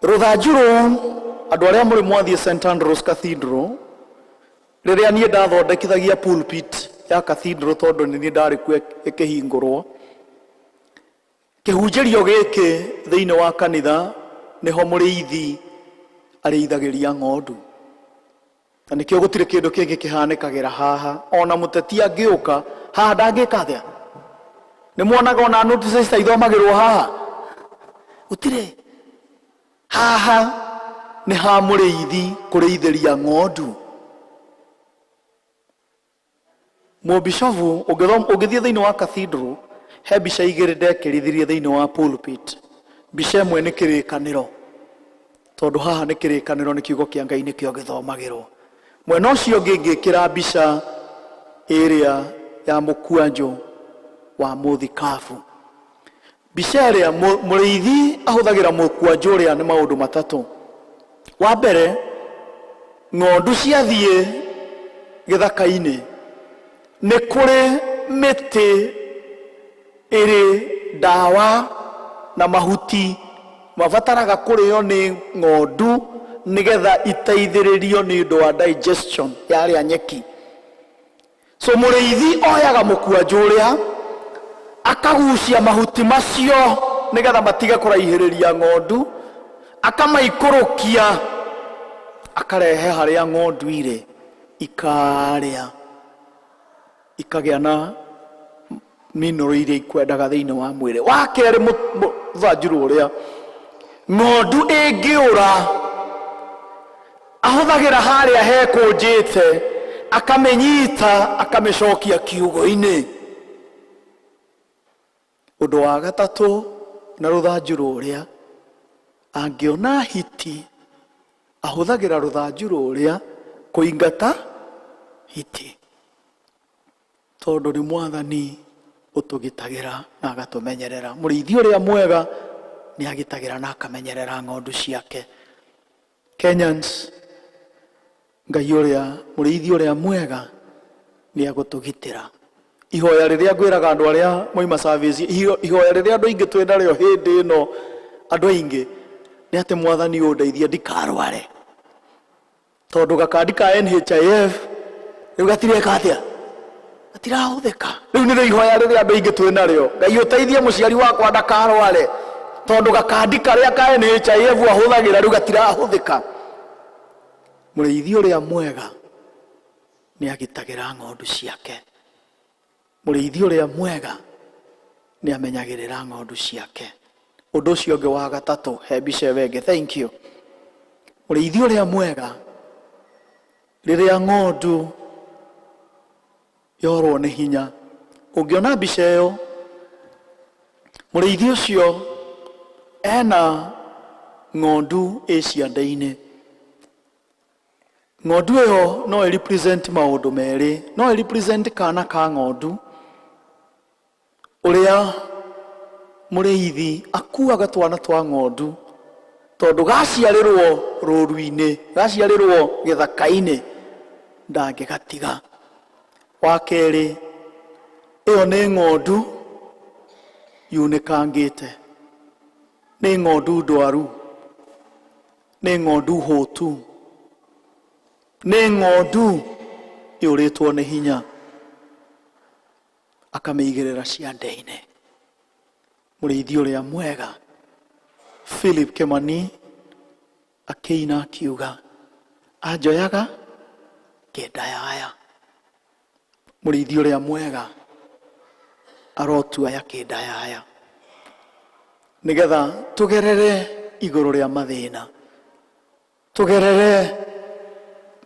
Speaker 1: Rũthanju rũu, andũ arĩa mũrĩ mwathiĩ St Andrews Cathedral, rĩrĩa niĩ ndathondekithagia pulpit ya cathedral, tondũ nĩ niĩ ndarĩ kuo ĩkĩhingũrwo, kĩhunjĩrio gĩkĩ thĩinĩ wa kanitha nĩho mũrĩithi arĩithagĩria ng'ondu. Na nĩkĩo gũtirĩ kĩndũ kĩngĩ kĩhanĩkagĩra haha. Ona mũteti angĩũka haha ndangĩka atĩa? Nĩ mwonaga ona notices ta ithomagĩrwo haha? Gũtirĩ. Haha nĩ ha mũrĩithi kũrĩithĩria ng'ondu. Mũbishofu, ũngĩthiĩ thĩinĩ wa cathedral, he mbica igĩrĩ ndekĩrithirie thĩinĩ wa pulpit. Mbica ĩmwe nĩ kĩrĩkanĩro, tondũ haha nĩ kĩrĩkanĩro, nĩ kiugo kĩa Ngai nĩkĩo gĩthomagĩrwo. Mwena ũcio ũngĩ ngĩkĩra mbica ĩrĩa ya mũkwanjũ wa mũthikabu. Mbica ĩrĩa mũrĩithi ahũthagĩra mũkwanjũ ũrĩa nĩ maũndũ matatũ. Wa mbere, ng'ondu ciathiĩ gĩthaka-inĩ, nĩ kũrĩ mĩtĩ ĩrĩ ndawa na mahuti mabataraga kũrĩo nĩ ng'ondu nĩgetha iteithĩrĩrio nĩ ũndũ wa digestion yarĩa nyeki. So mũrĩithi oyaga mũkwanjũ ũrĩa akagucia mahuti macio nĩgetha matige kũraihĩrĩria ng'ondu, akamaikũrũkia akarehe harĩa ng'ondu irĩ, ikarĩa, ikagĩa na mineral iria ikwendaga thĩinĩ wa mwĩrĩ. Wa kerĩ, mũthanjuru ũrĩa ng'ondu ĩngĩũra ahũthagĩra harĩa hekũnjĩte, akamĩnyita, akamĩcokia kiugo-inĩ. Ũndũ wa gatatũ, na rũthanju rũrĩa angĩona hiti, ahũthagĩra rũthanju rũrĩa kũingata hiti, tondũ nĩ mwathani ũtũgitagĩra na agatũmenyerera. Mũrĩithi ũrĩa mwega nĩ agitagĩra na akamenyerera ng'ondu ciake. Kenyans, Ngai ũrĩa mũrĩithi ũrĩa mwega nĩ agũtũgitĩra. Ihoya rĩrĩa ngwĩraga andũ arĩa moima service, ihoya rĩrĩa andũ aingĩ twĩ narĩo hĩndĩ ĩno, andũ aingĩ, nĩ atĩ mwathani ũndeithie ndikarware. Tondu gakandi ka NHIF rĩu gatireka atĩa? Gatirahũthĩka. Rĩu nĩrĩo ihoya rĩrĩa andũ aingĩ twĩ narĩo. Ngai ũteithie mũciari wakwa ndakarware tondu gakandi karĩa ka NHIF ahũthagĩra rĩu gatirahũthĩka. Mũrĩithi ũrĩa mwega nĩ agitagĩra ng'ondu ciake. Mũrĩithi ũrĩa mwega nĩ amenyagĩrĩra ng'ondu ciake. Ũndũ ũcio ũngĩ wa gatatũ, he mbica ĩyo ĩngĩ, thank you. Mũrĩithi ũrĩa mwega rĩrĩa ng'ondu yorwo nĩ hinya, ũngĩona mbica ĩyo, mũrĩithi ũcio ena ng'ondu ĩ ciande-inĩ. Ng'ondu ĩyo no ĩ represent maũndũ merĩ, no ĩ represent kana ka ng'ondu ũrĩa mũrĩithi akuaga twana twa ng'ondu tondu gaciarĩrwo rũru-inĩ, gaciarĩrwo gĩthaka-inĩ, ndangĩgatiga. Wa kerĩ, ĩyo nĩ ng'ondu yunĩkangĩte, nĩ ng'ondu ndwaru, nĩ ng'ondu hũtu, nĩ ng'ondu yũrĩtwo nĩ hinya, akamĩigĩrĩra ciande-inĩ. Mũrĩithi ũrĩa mwega Philip Kimani akĩina akiuga, anjoyaga kĩndayaya. Mũrĩithi ũrĩa mwega arotuoya kĩndayaya nĩgetha tũgerere igũrũ rĩa mathĩna, tũgerere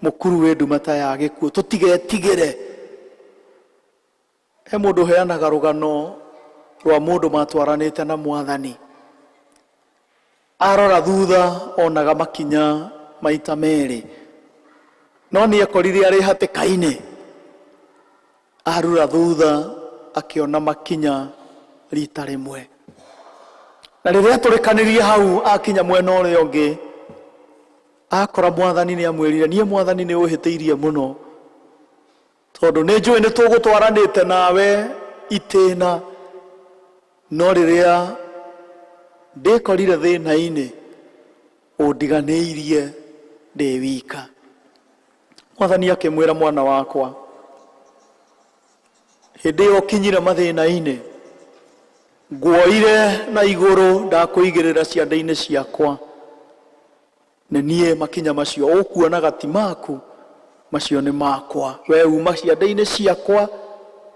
Speaker 1: mũkuru wĩ nduma ta ya gĩkuũ, tũtigetigĩre. He mũndũ ũheanaga rũgano rwa mũndũ matwaranĩte na mwathani, arora thutha onaga makinya maita merĩ, no nĩ ekorire arĩ hatĩka-inĩ, arura thutha akĩona makinya rita rĩmwe. Na rĩrĩa atũrĩkanĩrie hau akinya mwena ũrĩa ũngĩ, akora mwathani nĩ amwĩrire, niĩ mwathani nĩ ũhĩtĩirie mũno, tondũ nĩ njũĩ nĩ tũgũtwaranĩte nawe itĩna, no rĩrĩa ndĩkorire thĩna-inĩ ũndiganĩirie ndĩ wika. Mwathani akĩmwĩra, mwana wakwa, hĩndĩ ĩyo ũkinyire mathĩna-inĩ, nguoire na igũrũ ndakũigĩrĩra ciande-inĩ ciakwa, nĩ niĩ makinya macio ũkuonaga ti maku, macio nĩ makwa, we uma ciande-inĩ ciakwa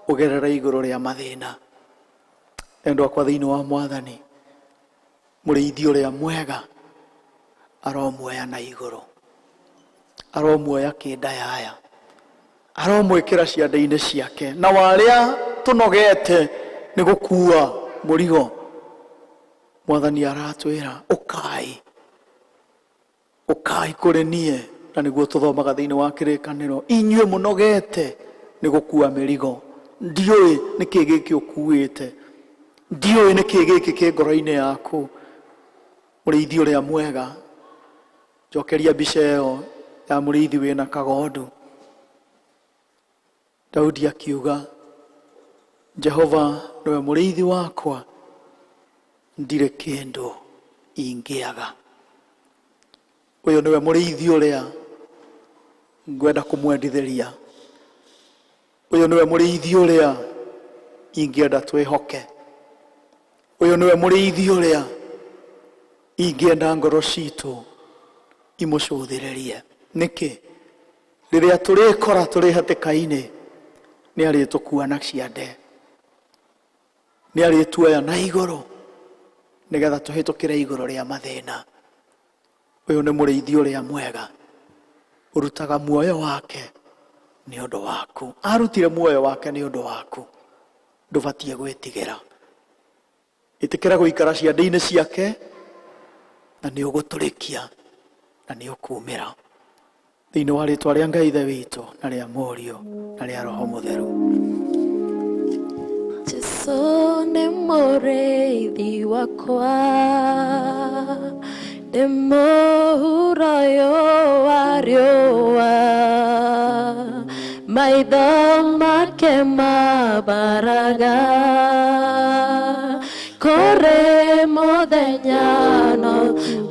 Speaker 1: ũgerere igũrũ rĩa mathĩna. Endwa akwa thĩinĩ wa mwathani, mũrĩithi ũrĩa mwega aromuoya na igũrũ, aromuoya kĩndayaya, aromwĩkĩra ciande-inĩ ciake, na warĩa tũnogete nĩ gũkua mũrigo, mwathani aratwĩra ũkai, ũkai kũrĩ niĩ, na nĩguo tũthomaga thĩinĩ wa kĩrĩkanĩro, inyuĩ mũnogete nĩ gũkua mĩrigo, ndiũĩ nĩkĩ gĩkĩ ũkuĩte, ndiũĩ nĩkĩ gĩkĩ kĩ ngoro-inĩ yaku. Mũrĩithi ũrĩa mwega, njokeria mbica ĩyo ya mũrĩithi wĩna kagondu. Daudi akiuga, Jehova nĩwe mũrĩithi wakwa, ndirĩ kĩndũ ingĩaga. Ũyũ nĩwe mũrĩithi ũrĩa ngwenda kũmwendithĩria. Ũyũ nĩwe mũrĩithi ũrĩa ingĩenda twĩhoke. Ũyũ nĩwe mũrĩithi ũrĩa ingĩenda ngoro citũ imũcũthĩrĩrie. Nĩkĩ? Rĩrĩa tũrĩkora tũrĩ hatĩka-inĩ, nĩ arĩtũkua na ciande, nĩ arĩtuoya na igũrũ nĩgetha tũhĩtũkĩre igũrũ rĩa mathĩna. Ũyũ nĩ mũrĩithi ũrĩa mwega ũrutaga muoyo wake nĩ ũndũ waku. Arutire muoyo wake nĩ ũndũ waku, ndũbatiĩ gwĩtigĩra. Ĩtĩkĩra gũikara ciande-inĩ ciake, na nĩ ũgũtũrĩkia na nĩ ũkumĩra. Thĩinĩ wa rĩtwa rĩa Ngai Ithe witũ na rĩa Mũriũ na rĩa Roho Mũtheru.
Speaker 5: Jesu nĩ mũrĩithi wakwa, ndĩ mũhuro ũyũ wa riũa, maitho make mabaraga kũrĩ mũthenya no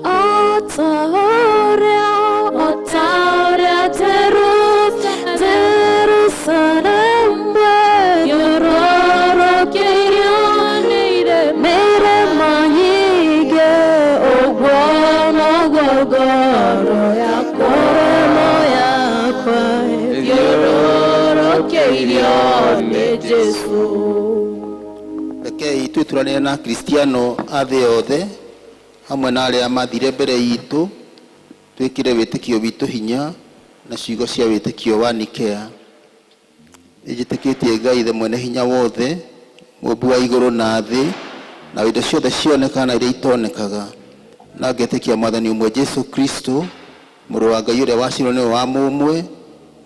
Speaker 5: o ta ũrĩa
Speaker 4: Ndatheririo nĩ Jesũ.
Speaker 2: Rekei twĩturanĩre na Akristiano a thĩ yothe hamwe na arĩa mathire mbere itũ, twĩkĩre wĩtĩkio witũ hinya na ciugo cia wĩtĩkio wa Nikea. Nĩnjĩtĩkĩtie Ngai Ithe mwene hinya wothe, mũmbi wa igũrũ na thĩ, na indo ciothe cionekaga na iria itonekaga, na ngetĩkia Mwathani ũmwe Jesũ Kristo, mũrũ wa Ngai ũrĩa waciarirwo nĩwe wa mũmwe,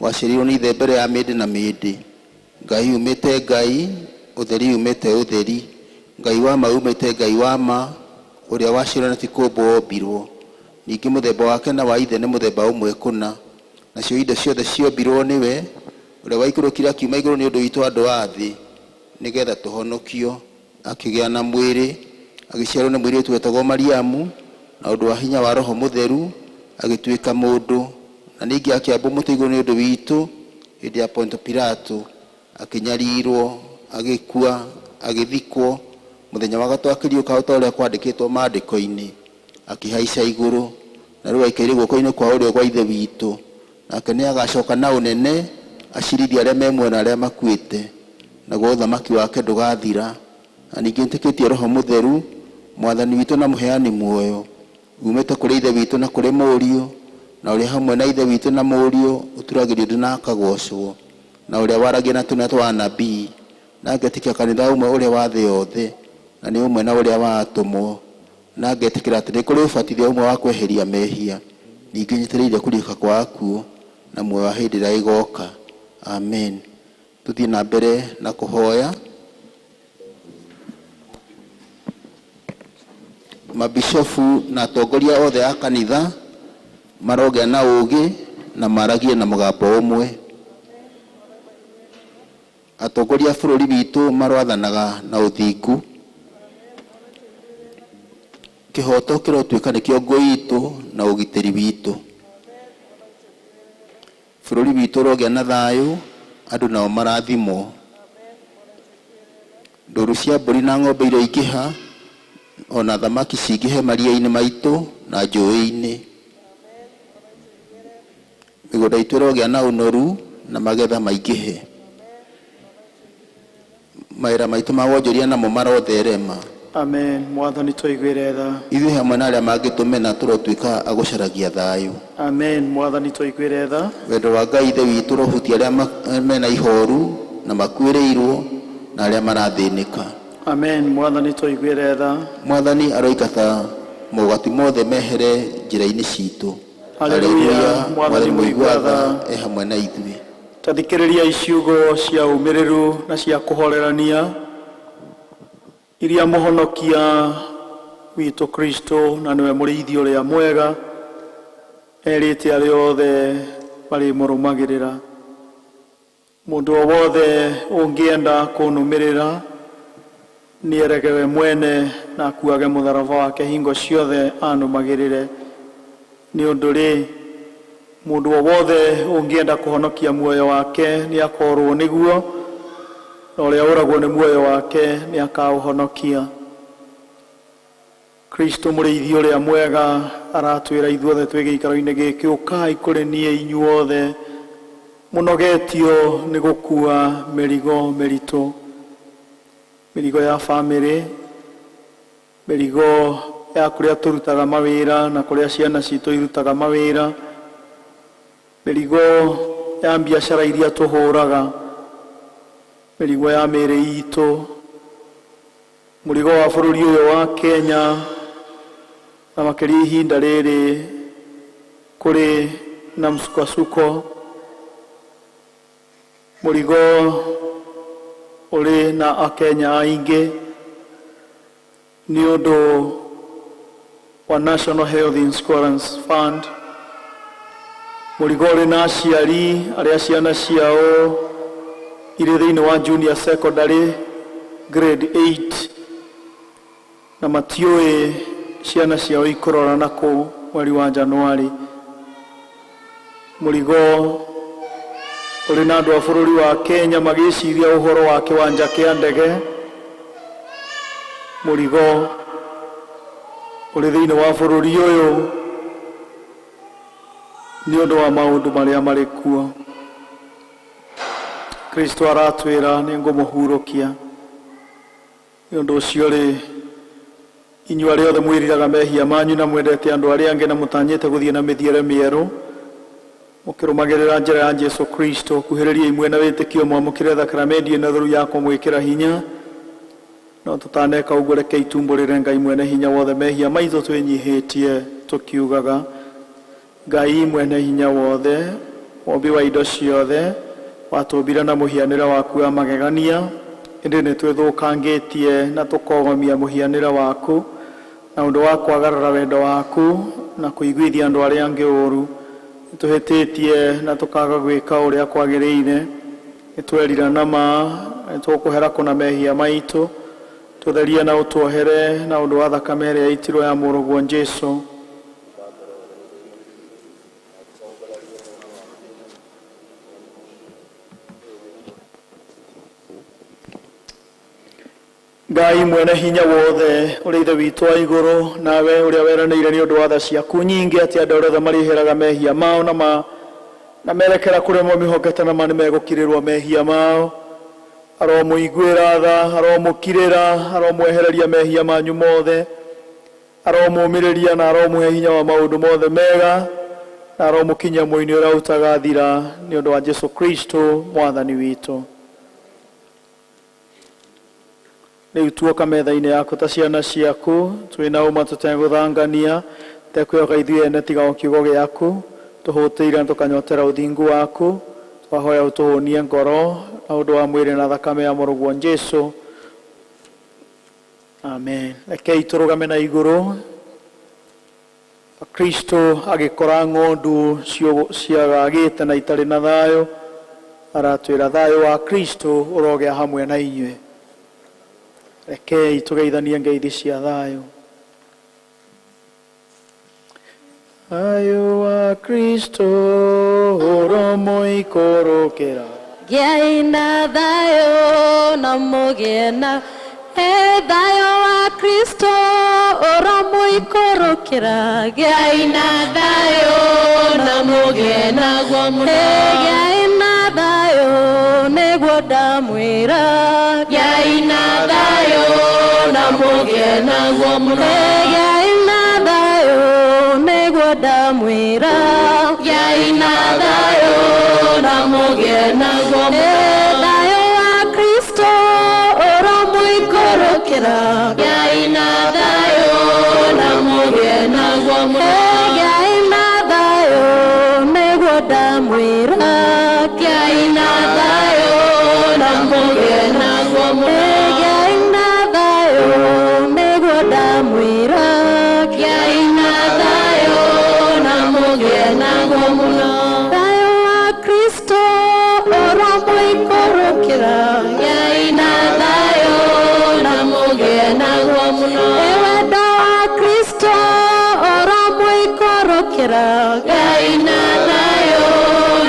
Speaker 2: waciarirwo nĩ Ithe mbere ya mĩndĩ na mĩndĩ. Ngai umĩte Ngai, ũtheri umĩte ũtheri, Ngai wa ma umĩte Ngai wa ma, ũrĩa waciarirwo na ti kũũmbwo ombirwo. Ningĩ mũthemba wake na wa Ithe nĩ mũthemba ũmwe kũna. Nacio indo ciothe ciombirwo nĩwe, ũrĩa waikũrũkire akiuma igũrũ nĩ ũndũ witũ andũ a thĩ, nĩgetha tũhonokio. Akĩgĩa na mwĩrĩ, agĩciarwo nĩ mũirĩtu wetagwo Mariamu, na ũndũ wa hinya wa Roho Mũtheru, agĩtuĩka mũndũ, na ningĩ akĩambwo mũtĩ igũrũ nĩ ũndũ witũ hĩndĩ ya Ponto Pilato, akĩnyarirwo, agĩkua, agĩthikwo, mũthenya wa gatatũ akĩriũka o ta ũrĩa kwandĩkĩtwo maandĩko-inĩ, akĩhaica igũrũ, na rĩu aikaire guoko-inĩ kwa ũrĩo gwa Ithe witũ. Nake nĩ agacoka na ũnene acirithie arĩa me muoyo na arĩa makuĩte, naguo ũthamaki wake ndũgathira. Na ningĩ nĩtĩkĩtie Roho Mũtheru, Mwathani witũ na mũheani muoyo, umĩte kũrĩ Ithe witũ na kũrĩ Mũriũ, na ũrĩa hamwe na Ithe witũ na Mũriũ ũturagĩrio ndu na akagocwo, na ũrĩa waragia na tũnua twa anabii, na ngetĩkia kanitha ũmwe ũrĩa wa thĩ yothe, na nĩ ũmwe na ũrĩa wa atũmwo, na ngetĩkĩra atĩ nĩ kũrĩ ũbatithio ũmwe wa kweheria mehia, ningĩ nyetereire kũriũka kwa akuũ na muoyo wa hĩndĩ ĩrĩa ĩgoka. Amen. Tuthiĩ na mbere na kũhoya. Mabishofu na atongoria othe a kanitha marogĩa na ũũgĩ na maragie na mũgambo ũmwe. Atongoria a bũrũri witũ maroathanaga na ũthingu. Kĩhoto kĩrotuĩka nĩkĩo ngo itũ na ũgitĩri witũ. Bũrũri witũ ũrogĩa na thayũ, andũ nao marathimwo. Ndũru cia mbũri na ng'ombe iroingĩha, ona thamaki cingĩhe maria-inĩ maitũ na njũĩ-inĩ. Mĩgũnda itũ ĩrogĩa na ũnoru na magetha maingĩhe. Mawĩra maitũ ma wonjoria namo marotherema.
Speaker 1: Amen. Mwathani tũiguĩre tha.
Speaker 2: Ithuĩ hamwe na arĩa mangĩtũmena tũrotuĩka a gũcaragia thayũ.
Speaker 1: Amen. Mwathani tũiguĩre tha.
Speaker 2: Wendo wa Ngai Ithe witũ ũrohutia arĩa mena ihoru na makuĩrĩirwo na arĩa marathĩnĩka.
Speaker 1: Amen. Mwathani tũiguĩre tha.
Speaker 2: Mwathani aroingata mogwati mothe mehere njĩra-inĩ citũ.
Speaker 1: Haleluya. Mwathani mũigua tha
Speaker 2: e hamwe na ithuĩ.
Speaker 1: Ta thikĩrĩria ciugo cia ũmĩrĩru na cia kũhorerania iria mũhonokia witũ Kristo na nĩwe mũrĩithi ũrĩa mwega erĩte arĩa othe marĩmũrũmagĩrĩra. Mũndũ o wothe ũngĩenda kũnũmĩrĩra nĩerege we mwene na akuage mũtharaba wake hingo ciothe anũmagĩrĩre. Nĩ ũndũ rĩ, mũndũ o wothe ũngĩenda kũhonokia muoyo wake nĩ akorwo nĩguo, na ũrĩa ũragwo nĩ muoyo wake nĩ akaũhonokia. Kristo mũrĩithi ũrĩa mwega aratwĩra ithuothe twĩ gĩikaro-inĩ gĩkĩ, ũkai kũrĩ niĩ inyuothe mũnogetio nĩ gũkua mĩrigo mĩritũ, mĩrigo ya bamĩrĩ, mĩrigo ya kũrĩa tũrutaga mawĩra na kũrĩa ciana citũ irutaga mawĩra, mĩrigo ya biacara iria tũhũraga, mĩrigo ya mĩĩrĩ itũ, mũrigo wa bũrũri ũyũ wa Kenya, na makĩria ihinda rĩrĩ kũrĩ na msukosuko, mũrigo ũrĩ na akenya aingĩ nĩ ũndũ wa National Health Insurance Fund, mũrigo ũrĩ na aciari arĩa ciana ciao irĩ thĩinĩ wa junior secondary grade 8 na matiũĩ ciana ciao ikũrora nakũ mweri wa Januari. Mũrigo ũrĩ na andũ a bũrũri wa Kenya magĩciria ũhoro wa kĩwanja kĩa ndege, mũrigo ũrĩ thĩinĩ wa bũrũri ũyũ nĩ ũndũ wa maũndũ marĩa marĩ kuo. Kristo aratwĩra nĩ ngũmũhurũkia. Nĩ ũndũ ũcio rĩ, inyuĩ arĩa othe mwĩriraga mehia manyu na mwendete andũ arĩa angĩ na mũtanyĩte gũthiĩ na mĩthiĩre mĩerũ, mũkĩrũmagĩrĩra njĩra ya Jesu Kristo, kuhĩrĩriai mwĩna wĩtĩkio mwamũkĩre thakaramendi ĩno theru ya kũmwĩkĩra hinya. No tũtaneka ũguo, rekei tumbũrĩre Ngai mwene hinya wothe mehia maitũ twĩnyihĩtie tũkiugaga: Ngai mwene hinya wothe, mũũmbi wa indo ciothe, watũmbire na mũhianĩre waku wa magegania, ĩndĩ nĩ twĩthũkangĩtie na tũkogomia mũhianĩre waku na ũndũ wa kwagarara wendo waku na kũiguithia andũ arĩa angĩ ũũru. Nĩ tũhĩtĩtie na tũkaga gwĩka ũrĩa kwagĩrĩire. Nĩ twerira na ma, nĩ tũkũhera kũna mehia maitũ. Tũtherie na ũtuohere na ũndũ wa thakame ĩrĩa yaitirwo ya mũrũguo Jesu. Ngai mwene hinya wothe, ũrĩa Ithe witũ wa igũrũ, nawe ũrĩa weranĩire nĩ ũndũ wa tha ciaku nyingĩ atĩ andũ arĩa othe marĩheraga mehia mao na ma na merekera kũrĩa mamĩhokete na ma nĩ megũkirĩrwo mehia mao. Aromũiguĩra tha, aromũkirĩra, aromwehereria mehia manyu mothe, aromũũmĩrĩria na aromũhe hinya wa maũndũ mothe mega, na aromũkinyia muoyo-inĩ ũrĩa ũtagathira nĩ ũndũ wa Jesu Kristo mwathani witũ. Rĩu tuoka metha-inĩ yaku ta ciana ciaku, twĩna ũma tũtegũthangania, tekwĩhoka ithuĩ ene tiga o kiugo gĩaku, tũhũtĩire na tũkanyotera ũthingu waku. Twahoya ũtũhũnie ngoro na ũndũ wa mwĩrĩ na thakame ya mũrũguo Jesu. Amen. Rekei tũrũgame na igũrũ. Kristo agĩkora ng'ondu ciagagĩte na itarĩ na thayũ, aratwĩra thayũ wa Kristo ũrogĩa hamwe na inyuĩ. Rekei tũgeithanie ngeithi cia thayũ. Thayũ wa Kristo ũromũikũrũkĩra.
Speaker 5: Gĩai na thayũ na mũgĩe na thayũ wa Kristo ũromũikũrũkĩra. Gĩai na thayũ na mũgĩe naguo mũno. Gĩai na thayũ nĩguo ndamwĩra. Gĩai na thayũ na mũgĩe naguo mũno. Gĩai na thayũ nĩguo ndamwĩra. Gĩai na thayũ na mũgĩe naguo mũno. Thayũ wa Kristo ũromũikũrũkĩra. Gĩai na thayũ na mũgĩe naguo mũno. Gĩai na thayũ nĩguo ndamwĩra. Gĩai na thayũ na mũgĩe naguo mũno. Gĩai na thayũ nĩguo ndamwĩra. Gĩai na thayũ na mũgĩe naguo mũno. Thayũ wa Kristo ũromũikũrũkĩra. Gĩai na thayũ na mũgĩe naguo mũno. Wendo wa Kristo ũromũikũrũkĩra. Gĩai na thayũ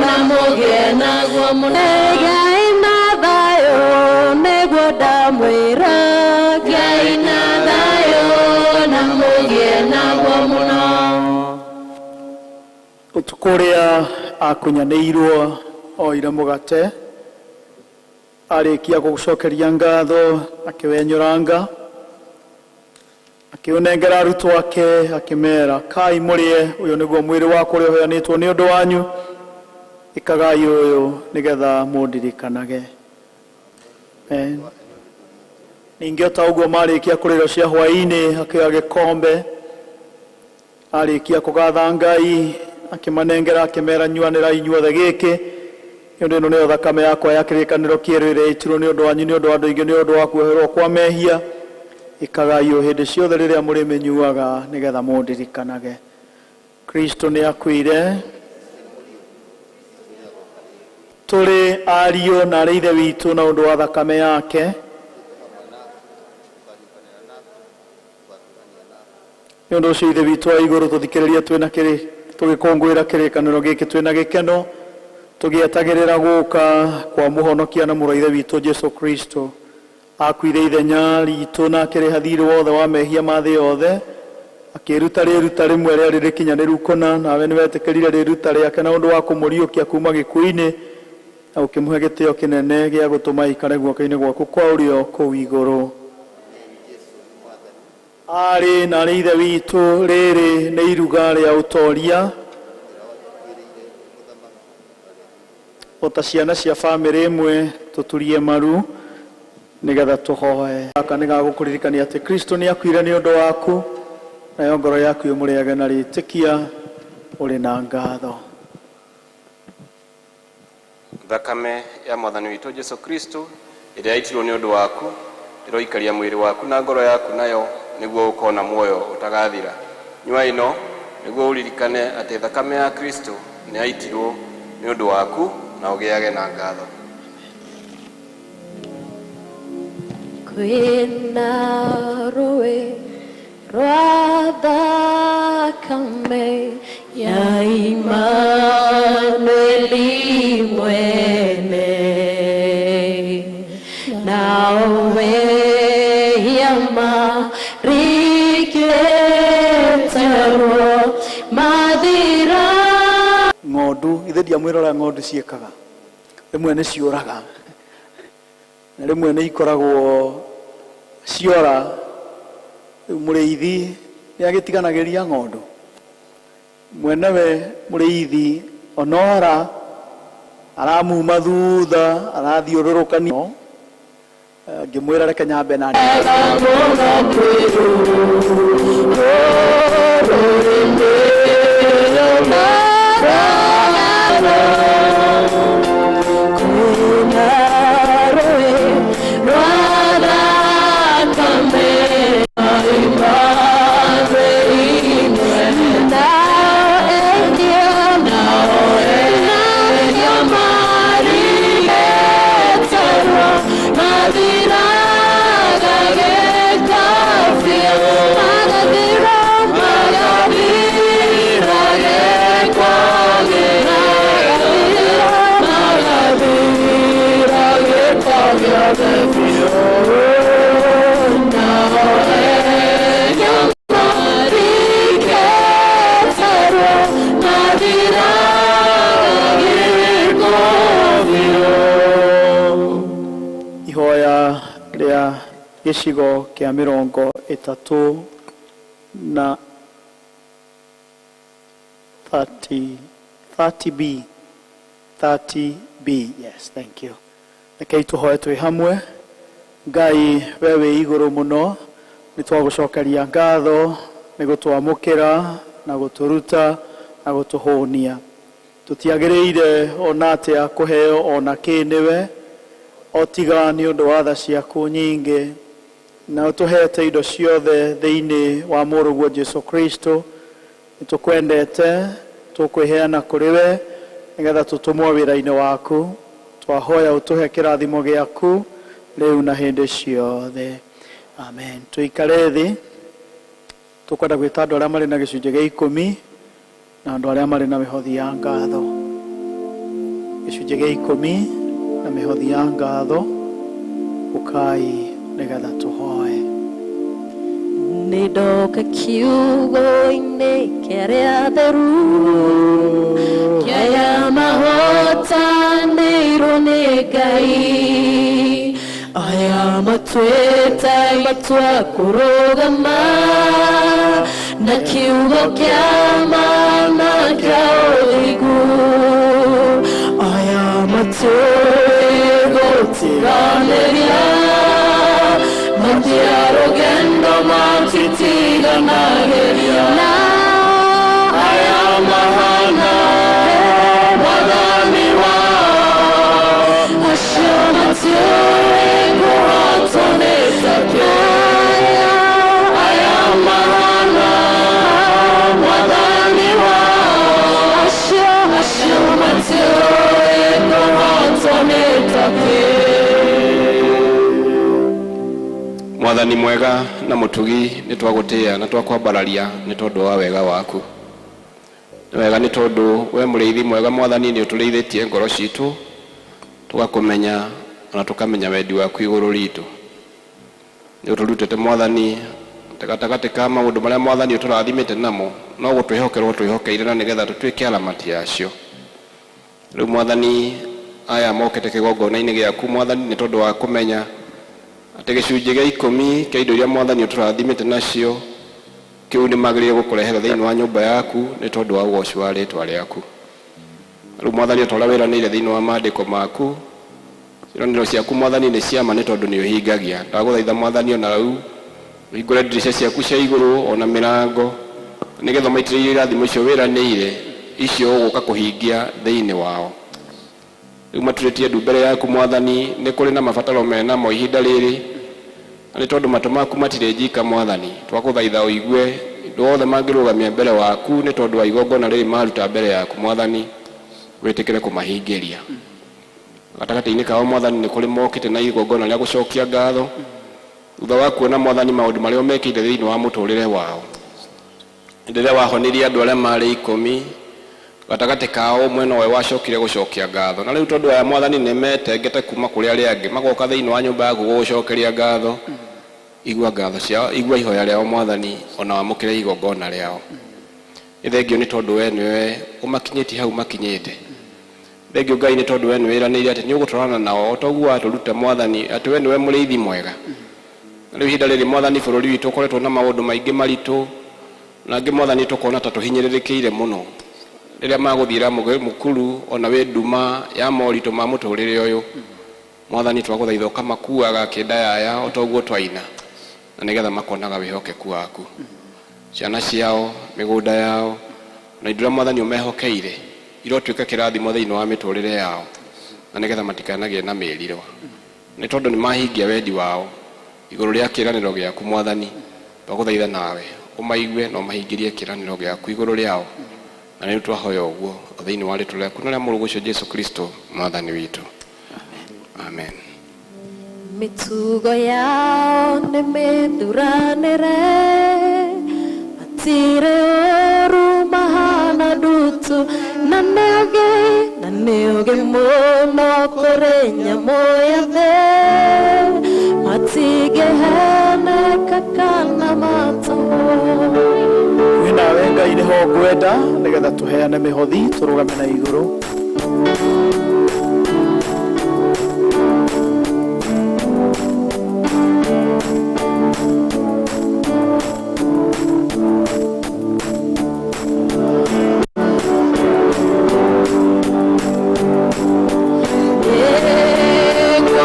Speaker 5: na mũgĩe naguo mũno. Gĩai na thayũ nĩguo ndamwĩra. Gĩai na thayũ na mũgĩe naguo mũno.
Speaker 1: Ũtukũ ũrĩa akunyanĩirwo oire mũgate, arĩkia gũcokeria ngatho akĩwenyũranga, akĩũnengera arutwo ake, akĩmera, kai mũrĩe, ũyũ nĩguo mwĩrĩ wakwa ũrĩa ũheanĩtwo nĩ ũndũ wanyu, ĩkagai ũyũ nĩgetha mũndirikanage. Amen. Ningĩ o ta ũguo marĩkia kũrĩa cia hwaĩ-inĩ, akĩoya gĩkombe, arĩkia kũgatha Ngai, akĩmanengera, akĩmera, nyuanĩrai inyuothe gĩkĩ, nĩ ũndũ ĩno nĩyo thakame yakwa ya kĩrĩkanĩro kĩerũ ĩrĩa ĩitirwo nĩ ũndũ wanyu nĩ ũndũ wa andũ aingĩ nĩ ũndũ wa kuoherwo kwa mehia. Ĩkagai ũũ hĩndĩ ciothe rĩrĩa mũrĩmĩnyuaga nĩgetha mũndirikanage. Kristo nĩ akuire tũrĩ ariũ na arĩ Ithe witũ na ũndũ wa thakame yake. Nĩ ũndũ ũcio Ithe witũ wa igũrũ, tũthikĩrĩrie twĩna kĩrĩ tũgĩkũngũĩra kĩrĩkanĩro gĩkĩ twĩna gĩkeno, tũgĩetagĩrĩra gũka kwa mũhonokia na mũrũ wa Ithe witũ Jesu Kristo. Akuire ithenya ritũ na akĩrĩha thiirĩ wothe wa mehia ma thĩ yothe, akĩruta rĩruta rĩmwe rĩarĩ rĩkinyanĩru kũna, nawe nĩwetĩkĩrire rĩruta rĩake na ũndũ wa kũmũriũkia kuma gĩkuũ-inĩ. Na ũkĩmũhe gĩtĩo kĩnene gĩa gũtũma aikare guoko-inĩ gwaku kwa ũrĩo kũu igũrũ. Arĩ na arĩ ithe witũ, rĩrĩ nĩ iruga rĩa ũtoria. O ta ciana cia bamĩrĩ ĩmwe tũturie maru nĩgetha tũhoe. Gaka nĩ gagũkũririkania atĩ Kristo nĩ akuire nĩ ũndũ waku, nayo ngoro yaku ĩmũrĩage na rĩtĩkia ũrĩ na ngatho.
Speaker 3: Thakame ya Mwathani witũ Jesu Kristo ĩrĩa yaitirwo nĩ ũndũ waku ĩroikaria mwĩrĩ waku na ngoro yaku nayo nĩguo ũkona muoyo ũtagathira. Nyua ĩno nĩguo ũririkane atĩ thakame ya Kristo nĩ yaitirwo nĩ ũndũ waku na ũgĩage na ngatho.
Speaker 5: Kwĩna rũĩ rwa thakame ya Imanueli mwene, nawe yamariketerwo mathira.
Speaker 1: Ng'ondu ithe ndiamwĩra ũrĩa ng'ondu ciĩkaga, rĩmwe nĩ ciũraga na rĩmwe nĩ ikoragwo ciora. Rĩu mũrĩithi nĩ agĩtiganagĩria ng'ondu mwenewe, mũrĩithi onora aramuma thutha arathiũrũrũkania ngĩmwĩra reke nyambe na ihoya rĩa gĩcigo kĩa 30 na 30B 30B. Yes, thank you. Rekei tũhoe twĩ hamwe. Ngai we wĩ igũrũ mũno, nĩ twagũcokeria ngatho nĩ gũtwamũkĩra na gũtũruta na gũtũhũnia. Tũtiagĩrĩire ona atĩa kũheo ona kĩ nĩwe, o tiga nĩ ũndũ wa tha ciaku nyingĩ, na ũtũhete indo ciothe thĩinĩ wa mũrũguo Jesu Kristo. Nĩ tũkwendete, tũkwĩheana kũrĩ we nĩgetha tũtũmwo wĩra-inĩ waku. Twahoya ũtũhe kĩrathimo gĩaku rĩu na hĩndĩ ciothe. Amen. Tũikare thĩ. Tũkwenda gwĩta andũ arĩa marĩ na gĩcunjĩ gĩa 10 na andũ arĩa marĩ na mĩhothi ya ngatho. Gĩcunjĩ gĩa 10 na mĩhothi ya ngatho, ũkai nĩgetha tũhoe.
Speaker 5: Nĩndoka kiugo-inĩ kĩrĩa theru kĩrĩa mahotanĩirwo nĩ Ngai, aya matuĩte matua kũrũgama na kiugo kĩa mana kĩa ũthingu, aya matuĩ gũtiganĩria matia rũgendo matitiganagĩria, na aya mahana Mwathani wao, acio matiũĩ kũhotwo nĩ takĩ, aya mahana Mwathani wao, acio matiũĩ kũhotwo nĩ takĩ.
Speaker 3: Mwathani mwega na mũtugi, nĩ twagũtĩĩa na twakwambararia nĩ tondũ wa wega waku. Nĩ wega nĩ tondũ we mũrĩithi mwega Mwathani nĩ ũtũrĩithĩtie ngoro citũ, tũgakũmenya ona tũkamenya wendi waku igũrũ ritũ. Nĩ ũtũrutĩte Mwathani gatagatĩ ka maũndũ marĩa Mwathani ũtũrathimĩte namo, no gũtwĩhokerwo twĩhokeire na nĩgetha tũtuĩke aramati acio. Rĩu Mwathani Aya mokĩte kĩgongona-inĩ gĩaku Mwathani nĩ tondũ wa kũmenya atĩ gĩcunjĩ gĩa ikũmi kĩa indo iria Mwathani ũtũrathimĩte nacio kĩu nĩ magĩrĩire gũkũrehera thĩinĩ wa nyũmba yaku nĩ tondũ wa ũgoci wa rĩtwa rĩaku. Rĩu Mwathani o ta ũrĩa wĩranĩire thĩinĩ wa maandĩko maku, ciĩranĩro ciaku Mwathani nĩ cia ma nĩ tondũ nĩ ũhingagia. Ndagũthaitha Mwathani o na rĩu ũhingũre ndirica ciaku cia igũrũ o na mĩrango nĩgetha ũmaitĩrĩrie irathimo icio wĩranĩire icio ũgũka kũhingia thĩinĩ wao. Rĩu maturĩtie ndu mbere yaku Mwathani, nĩ kũrĩ na mabataro menamo ihinda rĩrĩ, na nĩ tondũ matũ maku matirĩ njika Mwathani, twakũthaitha ũigue indo othe mangĩrũgamia mbere waku nĩ tondũ wa igongona rĩrĩ maruta mbere yaku Mwathani, wĩtĩkĩre kũmahingĩria. Gatagatĩ-inĩ kao Mwathani nĩ kũrĩ mokĩte na igongona rĩa gũcokia ngatho thutha wa kuona Mwathani maũndũ marĩa mekĩte thĩinĩ wa mũtũrĩre wao. Hĩndĩ ĩrĩa wahonirie andũ arĩa marĩ ikũmi gatagatĩ kao ũmwe nowe wacokire gũcokia ngatho. Na rĩu tondũ aya Mwathani nĩ metengete kuma kũrĩ arĩa angĩ magoka thĩinĩ wa nyũmba yaku gũgũcokeria ngatho, igua ngatho ciao, igua ihoya rĩao Mwathani, ona wamũkĩre igongona rĩao. Nĩ thengio nĩ tondũ we nĩwe ũmakinyĩtie hau makinyĩte. Thengio Ngai nĩ tondũ we nĩ wĩranĩire atĩ nĩ ũgũtwarana nao o ta ũguo watũruta Mwathani atĩ we nĩwe mũrĩithi mwega. Na rĩu ihinda rĩrĩ Mwathani bũrũri witũ ũkoretwo na maũndũ maingĩ maritũ, na angĩ Mwathani tũkona ta tũhinyĩrĩrĩkĩire mũno rĩrĩa magũthiĩra mũkuru ona wĩ nduma ya moritũ ma mũtũrĩre ũyũ. Mwathani twagũthaitha ũkamakuaga kĩndayaya o ta ũguo twaina, na nĩgetha makonaga wĩhokeku waku. Ciana ciao, mĩgũnda yao, na indo iria Mwathani ũmehokeire irotuĩka kĩrathimo thĩinĩ wa mĩtũrĩre yao, na nĩgetha matikanagĩe na mĩriro nĩ tondũ nĩ mahingia wendi wao igũrũ rĩa kĩĩranĩro gĩaku Mwathani. Twagũthaitha nawe ũmaigue na ũmahingĩrie kĩĩranĩro gĩaku igũrũ rĩao, na nĩ twahoya ũguo thĩinĩ wa rĩtwa rĩaku na rĩa mũrũguo ũcio Jesu Kristo Mwathani witũ. Amen.
Speaker 5: Mĩtugo yao nĩ mĩthuranĩre, matirĩ ũru mahana ndutu, na nĩ ũgĩ na nĩ ũgĩ mũno kũrĩ nyamũ ya thĩ, matingĩheneka kana matahwo.
Speaker 1: Hakuhĩ nawe Ngai nĩho ngwenda nĩgetha tũheane mĩhothi tũrũgame na igũrũ.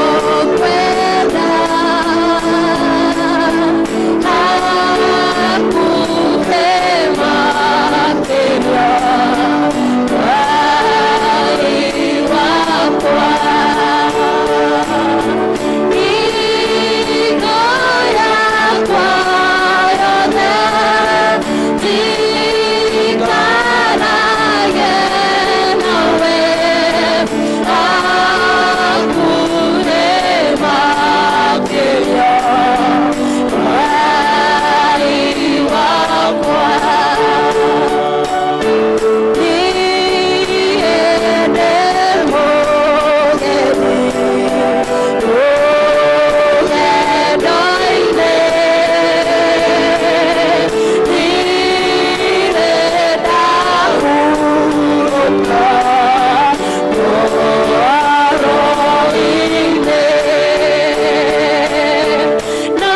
Speaker 5: Nĩngũkwenda hakuhĩ makĩria, Ngai wakwa. Ngingo yakwa yothe njikarage nawe, hakuhĩ makĩria, Ngai wakwa. Niĩ ndĩ mũgeni rũgendo-inĩ, ndirĩ ndahurũka ngoro-inĩ, na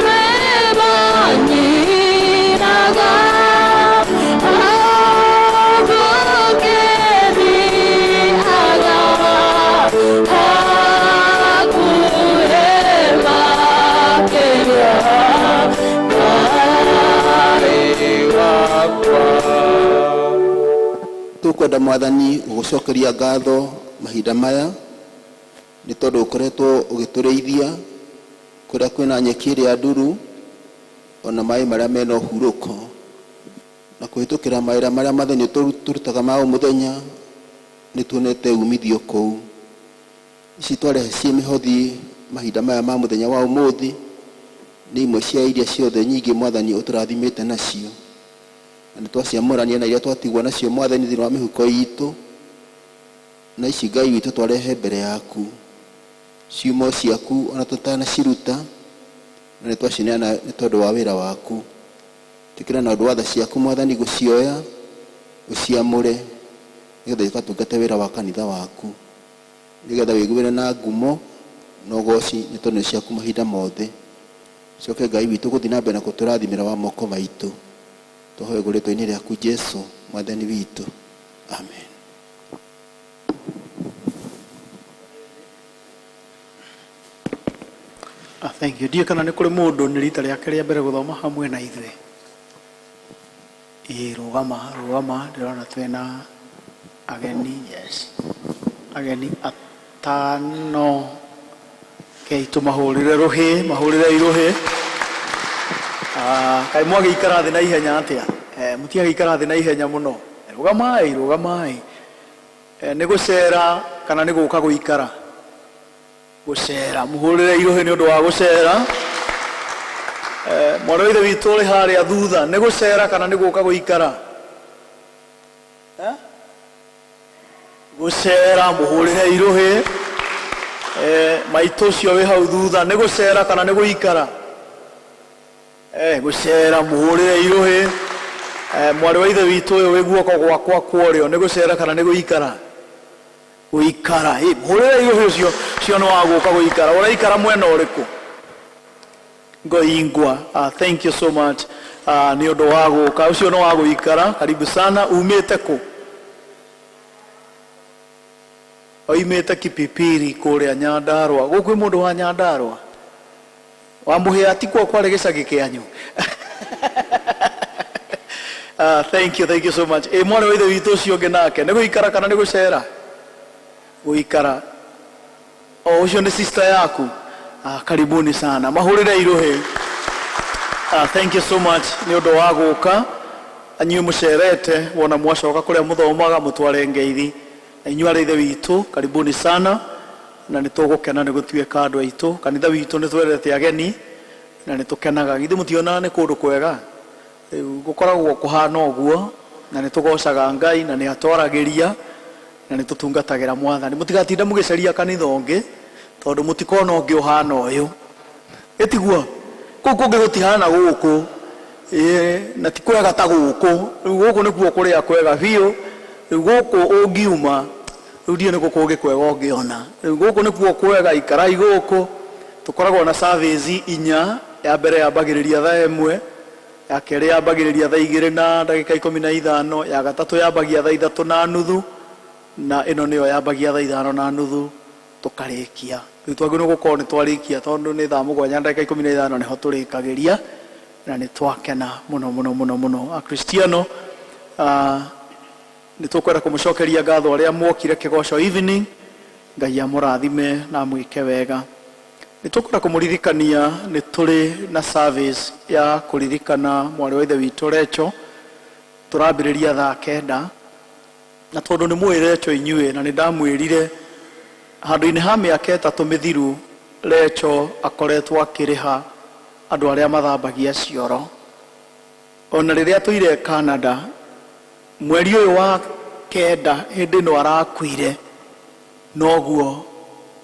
Speaker 5: rwĩmbo nyinaga ũgũkĩthiaga hakuhĩ makĩria, Ngai wakwa.
Speaker 2: Tũkwenda Mwathani gũgũcokeria ngatho mahinda maya nĩ tondũ ũkoretwo ũgĩtũrĩithia kũrĩa kwĩna nyeki ĩrĩa nduru ona maĩ marĩa mena ũhurũko, na kũhĩtũkĩra mawĩra marĩa matheni tũrutaga ma o mũthenya nĩ tuonete umithio kũu. Ici twarehe ciĩ mĩhothi mahinda maya ma mũthenya wa ũmũthĩ nĩ imwe cia iria ciothe nyingĩ Mwathani ũtũrathimĩte nacio, na nĩ twaciamũrania na iria twatigwo nacio Mwathani thĩinĩ wa mĩhuko itũ, na ici Ngai witũ twarehe mbere yaku ciumo ciaku ona tũtanaciruta, na nĩ twacineana nĩ tondũ wa wĩra waku. Tĩkĩra na ũndũ wa tha ciaku Mwathani gũcioya ũciamũre Nĩgetha ĩgatungate wĩra wa kanitha waku, nĩgetha wĩiguĩre na ngumo na ũgoci nĩ tondũ nĩ ciaku mahinda mothe. Coke Ngai witũ gũthiĩ na mbere na kũtũrathimĩra wa moko maitũ. Tũhoe rĩtwa-inĩ rĩaku Jesu Mwathani witũ, amen.
Speaker 1: Ah, thank you. Ndiũĩ kana nĩ kũrĩ mũndũ nĩ rita rĩake rĩa mbere gũthoma hamwe na ithuĩ. Ĩĩ, rũgama rũgama, ndĩrona twĩna ageni, yes, ageni atano. Kei tũmahũrĩre rũhĩ, mahũrĩre rũhĩ. Ah, kaĩ mwagĩikara thĩ na ihenya atĩa? Eh, mũtiagĩikara thĩ na ihenya mũno. Rũgamai, rũgamai. Eh, nĩ gũcera kana nĩ gũka gũikara? Gũcera. Mũhũrĩre irũhĩ nĩ ũndũ wa gũcera. Eh, mwana wa ithe witũ ũrĩ harĩa thutha, nĩ gũcera kana nĩ gũka gũikara? Eh? Gũcera, mũhũrĩre irũhĩ. Eh, maitũ ũcio wĩ hau thutha, nĩ gũcera kana nĩ gũikara? Eh, gũcera, mũhũrĩre irũhĩ. Eh, mwarĩ wa ithe witũ ũyũ wĩ guoko gwakwa kwa ũrĩo, nĩ gũcera kana nĩ gũikara? Gũikara. Ĩ, mũhũrĩre irũhĩ ũcio, ũcio nĩ wa gũka gũikara. Ũraikara mwena ũrĩkũ? Ngoingwa. Ah, thank you so much. Ah, nĩ ũndũ wa gũka. Ũcio nĩ wa gũikara. Karibu sana. Umĩte kũ? Oimĩte Kipipiri kũrĩa Nyandarũa. Gũkũ kwĩ mũndũ wa Nyandarũa? Wa Mũhĩa ti kuo kwarĩ gĩcagi kĩanyu? Ah, thank you, thank you so much. Ĩ, mwarĩ wa ithe witũ ũcio ũngĩ nake nĩ gũikara kana nĩ gũcera? Gũikara. O ũcio nĩ sister yaku? Ah, karibuni sana. Mahũrĩre irũhĩ. Ah, thank you so much nĩ ũndũ wa gũka. Anyuĩ mũcerete wona mwacoka kũrĩa mũthomaga mũtware ngeithi. Na inyuĩ arĩa ithe witũ, karibuni sana, na nĩ tũgũkena nĩ gũtuĩka andũ aitũ. Kanitha witũ nĩ twendete ageni na nĩ tũkenaga. Githĩ mũtionaga nĩ kũndũ kwega? Rĩu gũkoragwo kũhana ũguo, na nĩ tũgocaga Ngai na nĩ atwaragĩria na nĩ tũtungatagĩra Mwathani. Mũtigatinda mũgĩcaria kanitha ũngĩ tondũ mũtikona ũngĩ ũhana ũyũ. Ĩtiguo? Kũu kũngĩ gũtihana gũkũ. Ĩĩ, na ti kwega ta gũkũ. Rĩu gũkũ nĩkuo kũrĩa kwega biũ. Rĩu gũkũ ũngiuma, rĩu ndiũĩ nĩ kũ kũngĩ kwega ũngĩona. Rĩu gũkũ nĩkuo kwega, ikarai gũkũ. Tũkoragwo na service inya. Ya mbere yambagĩrĩria thaa 1, ya kerĩ yambagĩrĩria thaa 2:15, ya gatatũ yambagia thaa 3:30, na ĩno nĩyo yambagia thaa 5:30 tũkarĩkia. Rĩu twagĩrĩirwo gũkorwo nĩ twarĩkia tondũ nĩ thaa 7:15 nĩho tũrĩkagĩria, na nĩ twakena mũno mũno mũno mũno. Akristiano, nĩ tũkwenda kũmũcokeria ngatho arĩa mwokire kĩgoco evening. Ngai amũrathime na amwĩke wega. Nĩ tũkwenda kũmũririkania nĩ tũrĩ na service ya kũririkana mwarĩ wa ithe witũ Recho. Tũrambĩrĩria thaa 9, na tondũ nĩ mũĩ Recho inyuĩ, na nĩ ndamwĩrire handũ-inĩ ha mĩaka 3 mĩthiru Recho akoretwo akĩrĩha andũ arĩa mathambagia cioro. Ona rĩrĩa tũire Canada mweri ũyũ wa 9 hĩndĩ ĩno arakuire, noguo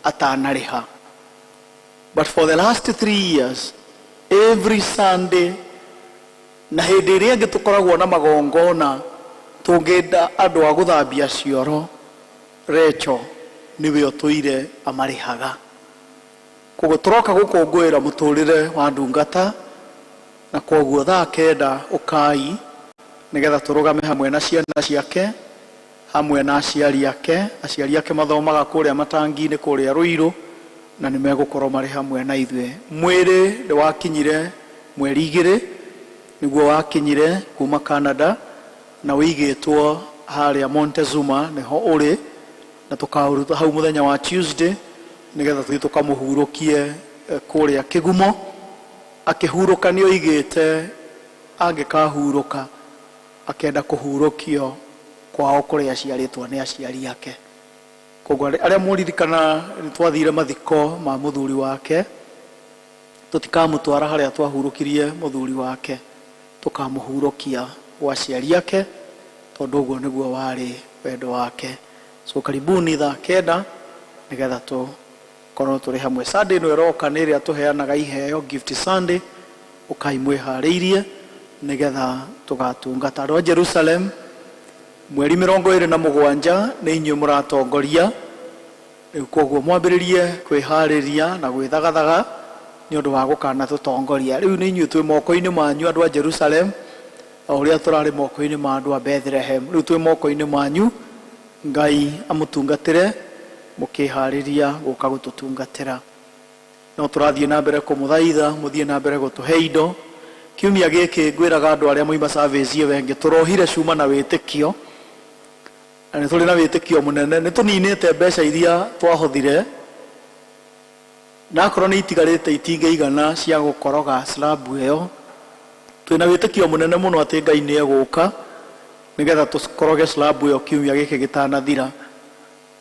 Speaker 1: atanarĩha. But for the last 3 years, every Sunday na hĩndĩ ĩrĩa ĩngĩ tũkoragwo na magongona tũngĩenda andũ a gũthambia cioro, Recho nĩwe ũtũire amarĩhaga. Koguo tũroka gũkũngũĩra mũtũrĩre wa ndungata, na koguo thaa 9 ũkai nĩgetha tũrũgame hamwe na ciana ciake, hamwe na aciari ake. Aciari ake mathomaga kũrĩa matangi-inĩ kũrĩa Ruiru, na nĩ megũkorwo marĩ hamwe na ithuĩ. Mwĩrĩ nĩ wakinyire mweri 2 nĩguo wakinyire kuma Canada, na ũigĩtwo harĩa Montezuma nĩho ũrĩ, na tũkaũruta hau mũthenya wa Tuesday nĩgetha tũthiĩ tũkamũhurũkie kũrĩa Kĩgumo. Akĩhurũka nĩ oigĩte angĩkahurũka akenda kũhurũkio kwao kũrĩa aciarĩtwo nĩ aciari ake. Koguo arĩa mũririkana nĩ twathire mathiko ma mũthuri wake, tũtikamũtwara harĩa twahurũkirie mũthuri wake, tũkamũhurũkia gwa aciari ake tondũ ũguo nĩguo warĩ wendo wake. So karibuni thaa 9 nĩgetha tũkorwo tũrĩ hamwe. Sunday ĩno ĩroka nĩ ĩrĩa tũheanaga iheo, Gift Sunday. Ũkai mwĩharĩirie nĩgetha tũgatungata. Andũ a Jerusalem, Mweri 27 nĩ inyuĩ mũratongoria. Rĩu koguo mwambĩrĩrie kwĩharĩria na gwĩthagathaga nĩ ũndũ wa gũkana tũtongoria. Rĩu nĩ inyuĩ twĩ moko-inĩ manyu andũ a Jerusalem, o ũrĩa tũrarĩ moko-inĩ ma andũ a Bethlehem. Rĩu twĩ moko-inĩ manyu, Ngai amũtungatĩre mũkĩharĩria gũka gũtũtungatĩra. No tũrathiĩ na mbere kũmũthaitha mũthiĩ na mbere gũtũhe indo. Kiumia gĩkĩ ngwĩraga andũ arĩa moima service ĩyo ĩngĩ tũrohire cuma na wĩtĩkio, na nĩ tũrĩ na wĩtĩkio mũnene. Nĩ tũninĩte mbeca iria twahothire, na akorwo nĩ itigarĩte itingĩigana cia gũkoroga slab ĩyo. Twĩna wĩtĩkio mũnene mũno atĩ Ngai nĩ egũka nĩgetha tũkoroge slab ĩyo kiumia gĩkĩ gĩtanathira.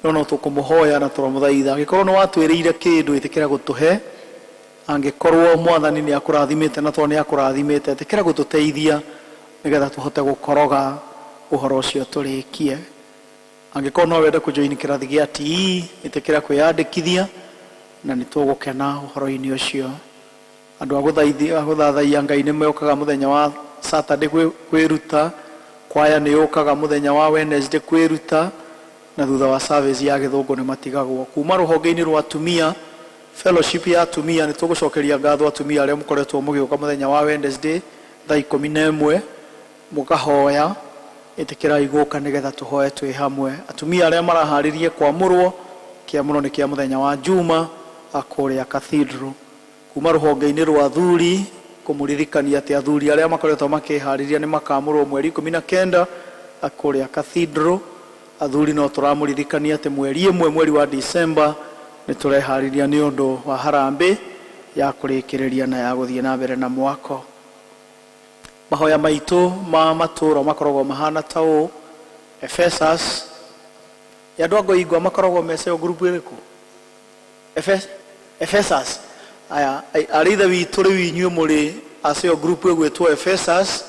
Speaker 1: No no tũkũmũhoya na tũramũthaitha, angĩkorwo nĩ watwĩrĩire kĩndũ ĩtĩkĩra gũtũhe. Angĩkorwo Mwathani nĩ akũrathimĩte na tondũ nĩ akũrathimĩte, ĩtĩkĩra gũtũteithia nĩgetha tũhote gũkoroga ũhoro ũcio tũrĩkie. Angĩkorwo no wende kũjoin kĩrathi gĩa TE, ĩtĩkĩra kwĩyandĩkithia na nĩ tũgũkena ũhoro-inĩ ũcio. Andũ a gũthathaiya Ngai nĩ mokaga mũthenya wa Saturday kwĩruta, kwaya nĩ yũkaga mũthenya wa Wednesday kwĩruta, na thutha wa service ya gĩthũngũ nĩ matigagwo. Kuma rũhonge-inĩ rwa atumia, fellowship ya atumia, nĩ tũgũcokeria ngatho atumia arĩa mũkoretwo mũgĩũka mũthenya wa Wednesday thaa 11 mũkahoya. Ĩtĩkĩrai gũka nĩgetha tũhoe twĩ hamwe. Atumia arĩa maraharĩrie kwamũrwo, kĩamũro nĩ kĩa mũthenya wa Juma kũrĩa Cathedral. Kuma rũhonge-inĩ rwa athuri, kũmũririkania atĩ athuri arĩa makoretwo makĩharĩria nĩ makamũrwo mweri 19 kũrĩa Cathedral. Athuri no tũramũririkania atĩ mweri 1 mweri wa December nĩ tũreharĩria nĩ ũndũ wa harambĩ ya kũrĩkĩrĩria na ya gũthiĩ na mbere na mwako. Mahoya maitũ ma matũũra makoragwo mahana ta ũũ. Ephesus ya andũ a Ngoingwa makoragwo meceo group ĩrĩkũ? Ephesus. Aya, arĩ ithe witũ rĩu inyuĩ mũrĩ aceo group ĩgwĩtwo Ephesus,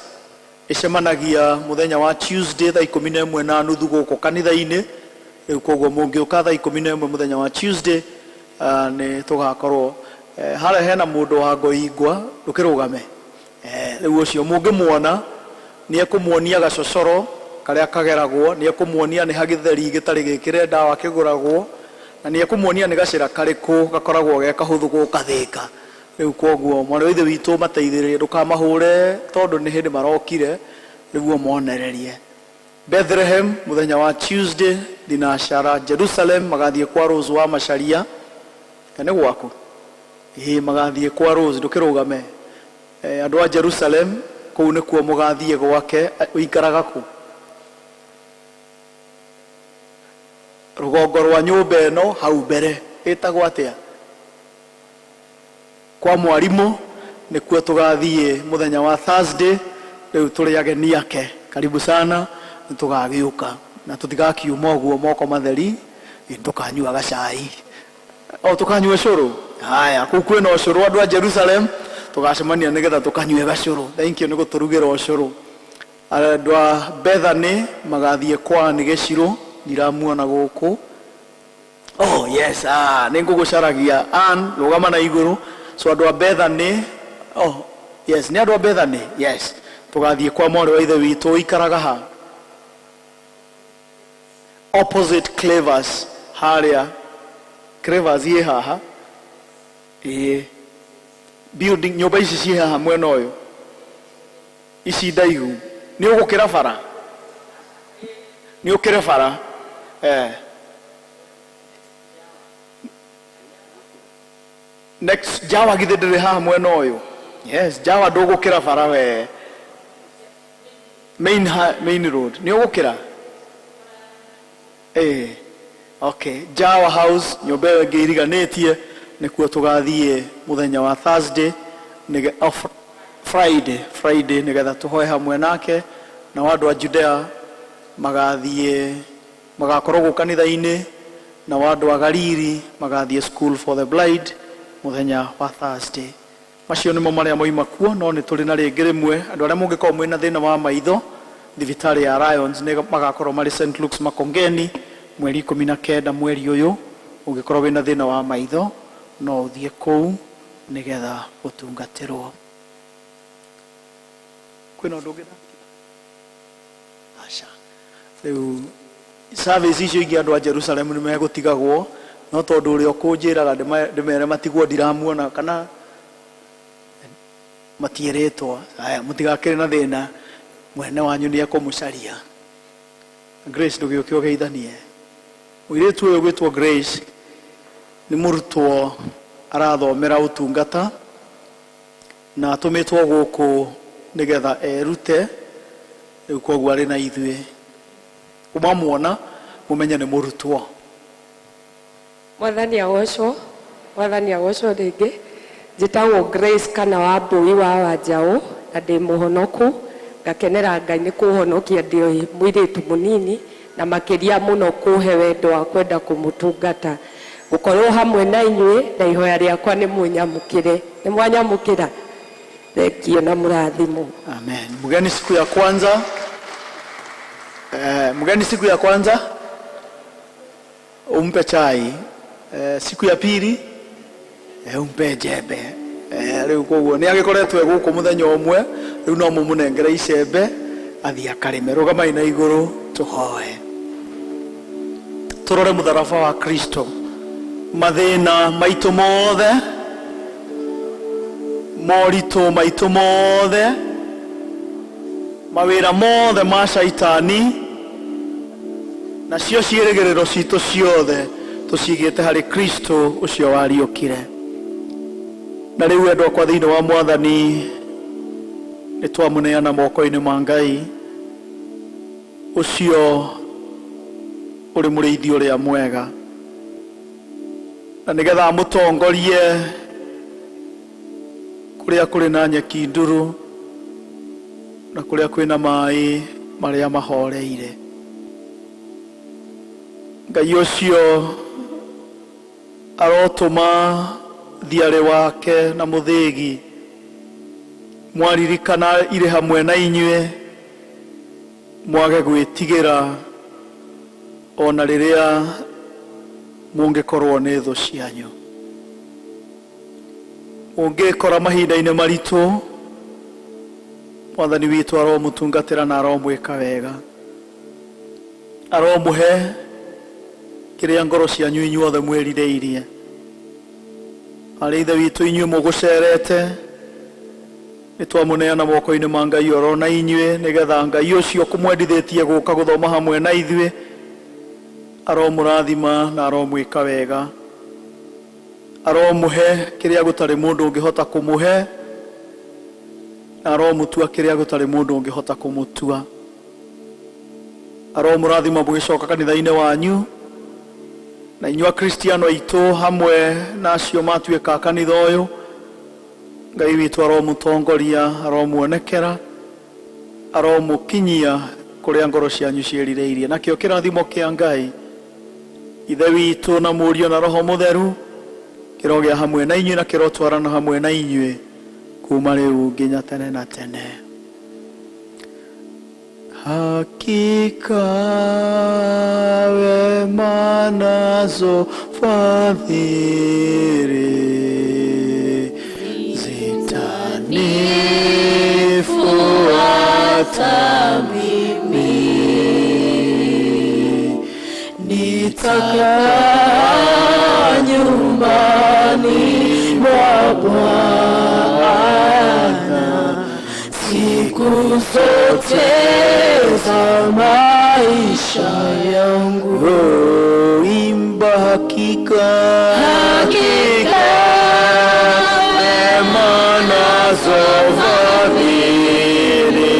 Speaker 1: ĩcemanagia mũthenya wa Tuesday thaa 11:30 gũkũ kanitha-inĩ. Rĩu koguo mũngĩũka thaa 11 mũthenya wa Tuesday, nĩ tũgakorwo harĩa hena mũndũ wa Ngoingwa ndũkĩrũgame. Rĩu ũcio mũngĩmuona nĩ ekũmuonia gacocoro karĩa kageragwo, nĩ ekũmuonia nĩ ha gĩtheri gĩtarĩ gĩkĩre ndawa kĩgũragwo, na nĩ ekũmuonia nĩ gacĩra karĩkũ gakoragwo ge kahũthũ gũkathĩka. Rĩu koguo mwarĩ wa ithe witũ mateithĩrĩrie, ndũkamahũre tondũ nĩ hĩndĩ marokire, nĩguo monererie. Bethlehem mũthenya wa Tuesday thinacara, Jerusalem magathiĩ kwa Rose wa Macharia. Nĩ gwaku? Ĩĩ, magathiĩ kwa Rose, ndũkĩrũgame. Andũ a Jerusalem kũu nĩkuo mũgathiĩ gwake. Ũikaraga kũ? Rũgongo rwa nyũmba ĩno hau mbere ĩtagwo atĩa? Kwa mwarimũ nĩkuo tũgathiĩ mũthenya wa Thursday. Rĩu tũrĩ ageni ake, karibu sana, nĩ tũgagĩũka na tũtigakiuma ũguo moko matheri, tũkanyua gacai o tũkanyua cũrũ. Haya, kũu kwĩna ũcũrũ, andũ a Jerusalem tũgacemania nĩgetha tũkanyue gacũrũ. Thank you nĩ gũtũrugĩra ũcũrũ. Andũ a Bethany magathiĩ kwa nĩ gĩcirũ, ndiramuona gũkũ. Oh yes, nĩ ngũgũcaragia. Ann, rũgama na igũrũ. So andũ a Bethany, oh yes, nĩ andũ a Bethany, yes. Tũgathiĩ kwa mwarĩ wa ithe witũ ũikaraga ha? Opposite Clavers harĩa. Clavers ĩ haha. Ĩĩ. Building nyũmba ici ciĩ haha mwena ũyũ. Ici ndaihu. Nĩ ũgũkĩra bara? Nĩ ũkĩre bara? Next, Jawa githĩ ndĩrĩ haha mwena ũyũ? Yes, Jawa ndũgũkĩra bara we. Main road. Nĩ ũgũkĩra? Okay, Jawa House, nyũmba ĩyo ĩngĩ iriganĩtie, nĩkuo tũgathiĩ mũthenya wa Thursday, Friday, nĩgetha tũhoe hamwe nake. Nao andũ a Judea magathiĩ, magakorwo gũkũ kanitha-inĩ, nao andũ a Galili magathiĩ School for the Blind mũthenya wa Thursday. Macio nĩmo marĩa moima kuo, no nĩ tũrĩ na rĩngĩ rĩmwe. Andũ arĩa mũngĩkorwo mwĩna thĩna wa maitho, thibitarĩ ya Lions nĩ magakorwo marĩ St Luke's Makongeni mweri 19 mweri ũyũ. Ũngĩkorwo wĩna thĩna wa maitho no ũthiĩ kũu nĩgetha ũtungatĩrwo. Kwĩna ũndũ ũngĩ? Aca. Rĩu service icio ingĩ andũ a Jerusalem nĩ megũtigagwo, no tondũ ũrĩa ũkũnjĩraga ndĩmere matigwo ndiramuona kana matierĩtwo. Aya, mũtigakĩrĩ na thĩna, mwene wanyu nĩ ekũmũcaria. Grace, ndũgĩũke ũgeithanie. Mũirĩtu ũyũ ũgwĩtwo Grace nĩ mũrutwo arathomera ũtungata na atũmĩtwo gũkũ nĩgetha erute. Rĩu koguo arĩ na ithuĩ, ũmamuona mũmenye nĩ mũrutwo.
Speaker 6: Mwathani agocwo, Mwathani agocwo rĩngĩ. Njĩtagwo Grace kana Wambui wa Wanjaũ na ndĩ mũhonoku. Ngakenera Ngai nĩ kũhonokia ndĩ mũirĩtu mũnini na makĩria mũno kũhe wendo wa kwenda kũmũtungata. Gũkorwo hamwe na inyuĩ na ihoya rĩakwa nĩ mũnyamũkĩre. Nĩ mwanyamũkĩra? Thengio na mũrathimwo.
Speaker 1: Amen. Mgeni siku ya kwanza, mgeni siku ya kwanza umpe chai, siku ya pili umpe jembe. Rĩu koguo nĩ agĩkoretwo e gũkũ mũthenya ũmwe, rĩu no mũmũnengere icembe athiĩ akarĩme. Rũgamai na igũrũ tũhoe, tũrore mũtharaba wa Kristo, mathĩna maitũ mothe, moritũ maitũ mothe, mawĩra mothe ma caitani, nacio ciĩrĩgĩrĩro citũ ciothe tũcigĩte harĩ Kristo ũcio wariũkire. Na rĩu endwa akwa thĩinĩ wa Mwathani, nĩ twamũneana moko-inĩ ma Ngai ũcio ũrĩ mũrĩithi ũrĩa mwega, na nĩgetha amũtongorie kũrĩa kũrĩ na nyeki nduru na kũrĩa kwĩna maĩ marĩa mahoreire. Ngai ũcio arotũma thiarĩ wake na mũthĩgi mwaririkana irĩ hamwe na inyuĩ, mwage gwĩtigĩra ona rĩrĩa mũngĩkorwo nĩ thũ cianyu. Ũngĩkora mahinda-inĩ maritũ, Mwathani witũ aromũtungatĩra na aromwĩka wega, aromũhe kĩrĩa ngoro cianyu inyuothe mwĩrirĩirie. Arĩ Ithe witũ inyuĩ mũgũcerete, nĩ twamũneana moko-inĩ ma Ngai oro na inyuĩ, nĩgetha Ngai ũcio kũmwendithĩtie gũka gũthoma hamwe na ithuĩ aromũrathima na aromwĩka wega, aromũhe kĩrĩa gũtarĩ mũndũ ũngĩhota kũmũhe, na aromũtua kĩrĩa gũtarĩ mũndũ ũngĩhota kũmũtua. Aromũrathima mũgĩcoka kanitha-inĩ wanyu, na inyuĩ Akristiano aitũ hamwe na acio matuĩka a kanitha ũyũ, Ngai witũ aromũtongoria, aromuonekera, aromũkinyia kũrĩa ngoro cianyu ciĩrirĩirie. Nakĩo kĩrathimo kĩa Ngai Ithe witũ na Mũriũ na Roho Mũtheru kĩrogĩa hamwe na inyuĩ na kĩrotwarana hamwe na inyuĩ kuma rĩu nginya tene na tene. Hakika wema nazo fadhili zitanifuata mimi, nitakaa nyumbani mwa Bwana siku zote za maisha yangu. Oh, imba hakika, hakika wema nazo fadhili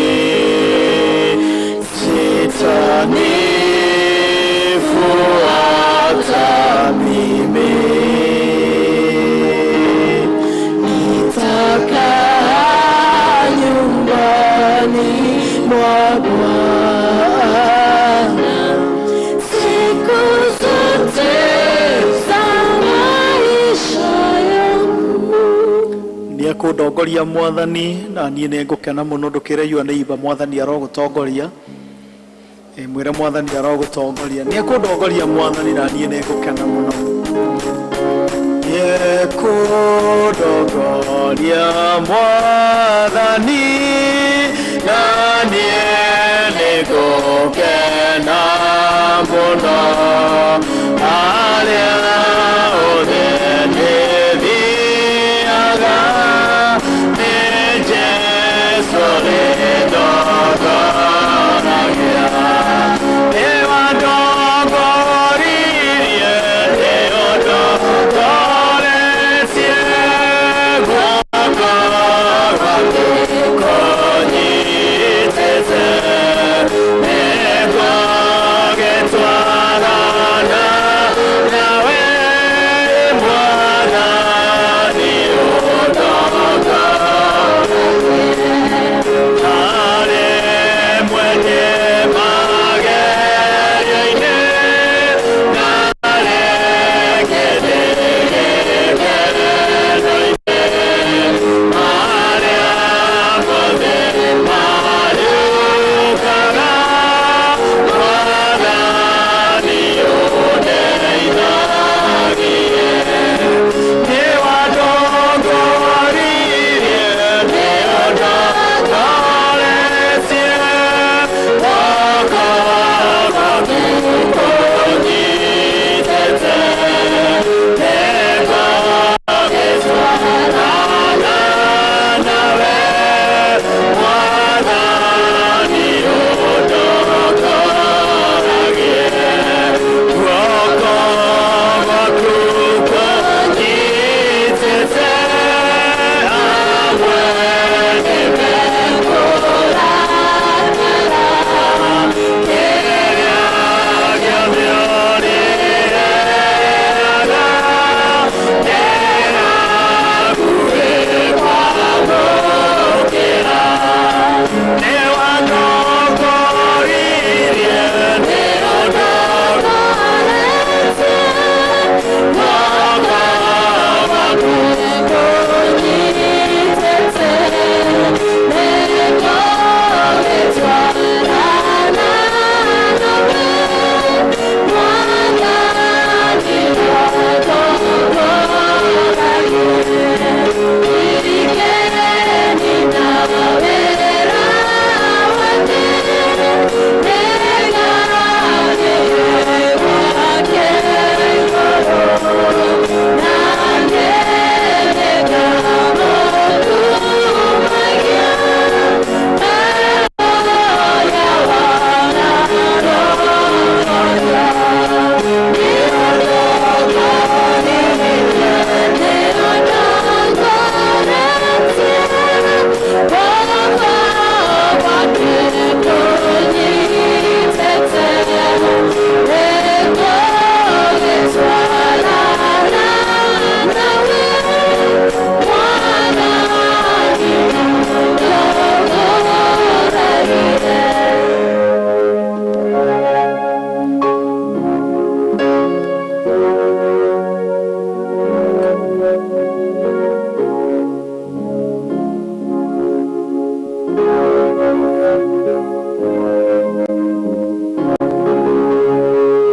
Speaker 1: zitanifuata mimi, nitakaa nyumbani mwa Bwana siku zote za maisha yangu. Nĩ ekũndongoria Mwathani na niĩ nĩ ngũkena mũno. Ndũkĩre yua nĩ imba, Mwathani arogũtongoria. Mwĩre Mwathani arogũtongoria. Nĩ ekũndongoria Mwathani na niĩ nĩ ngũkena mũno. Nĩ ekũndongoria Mwathani na niĩ nĩ
Speaker 4: Nĩngũkena mũno.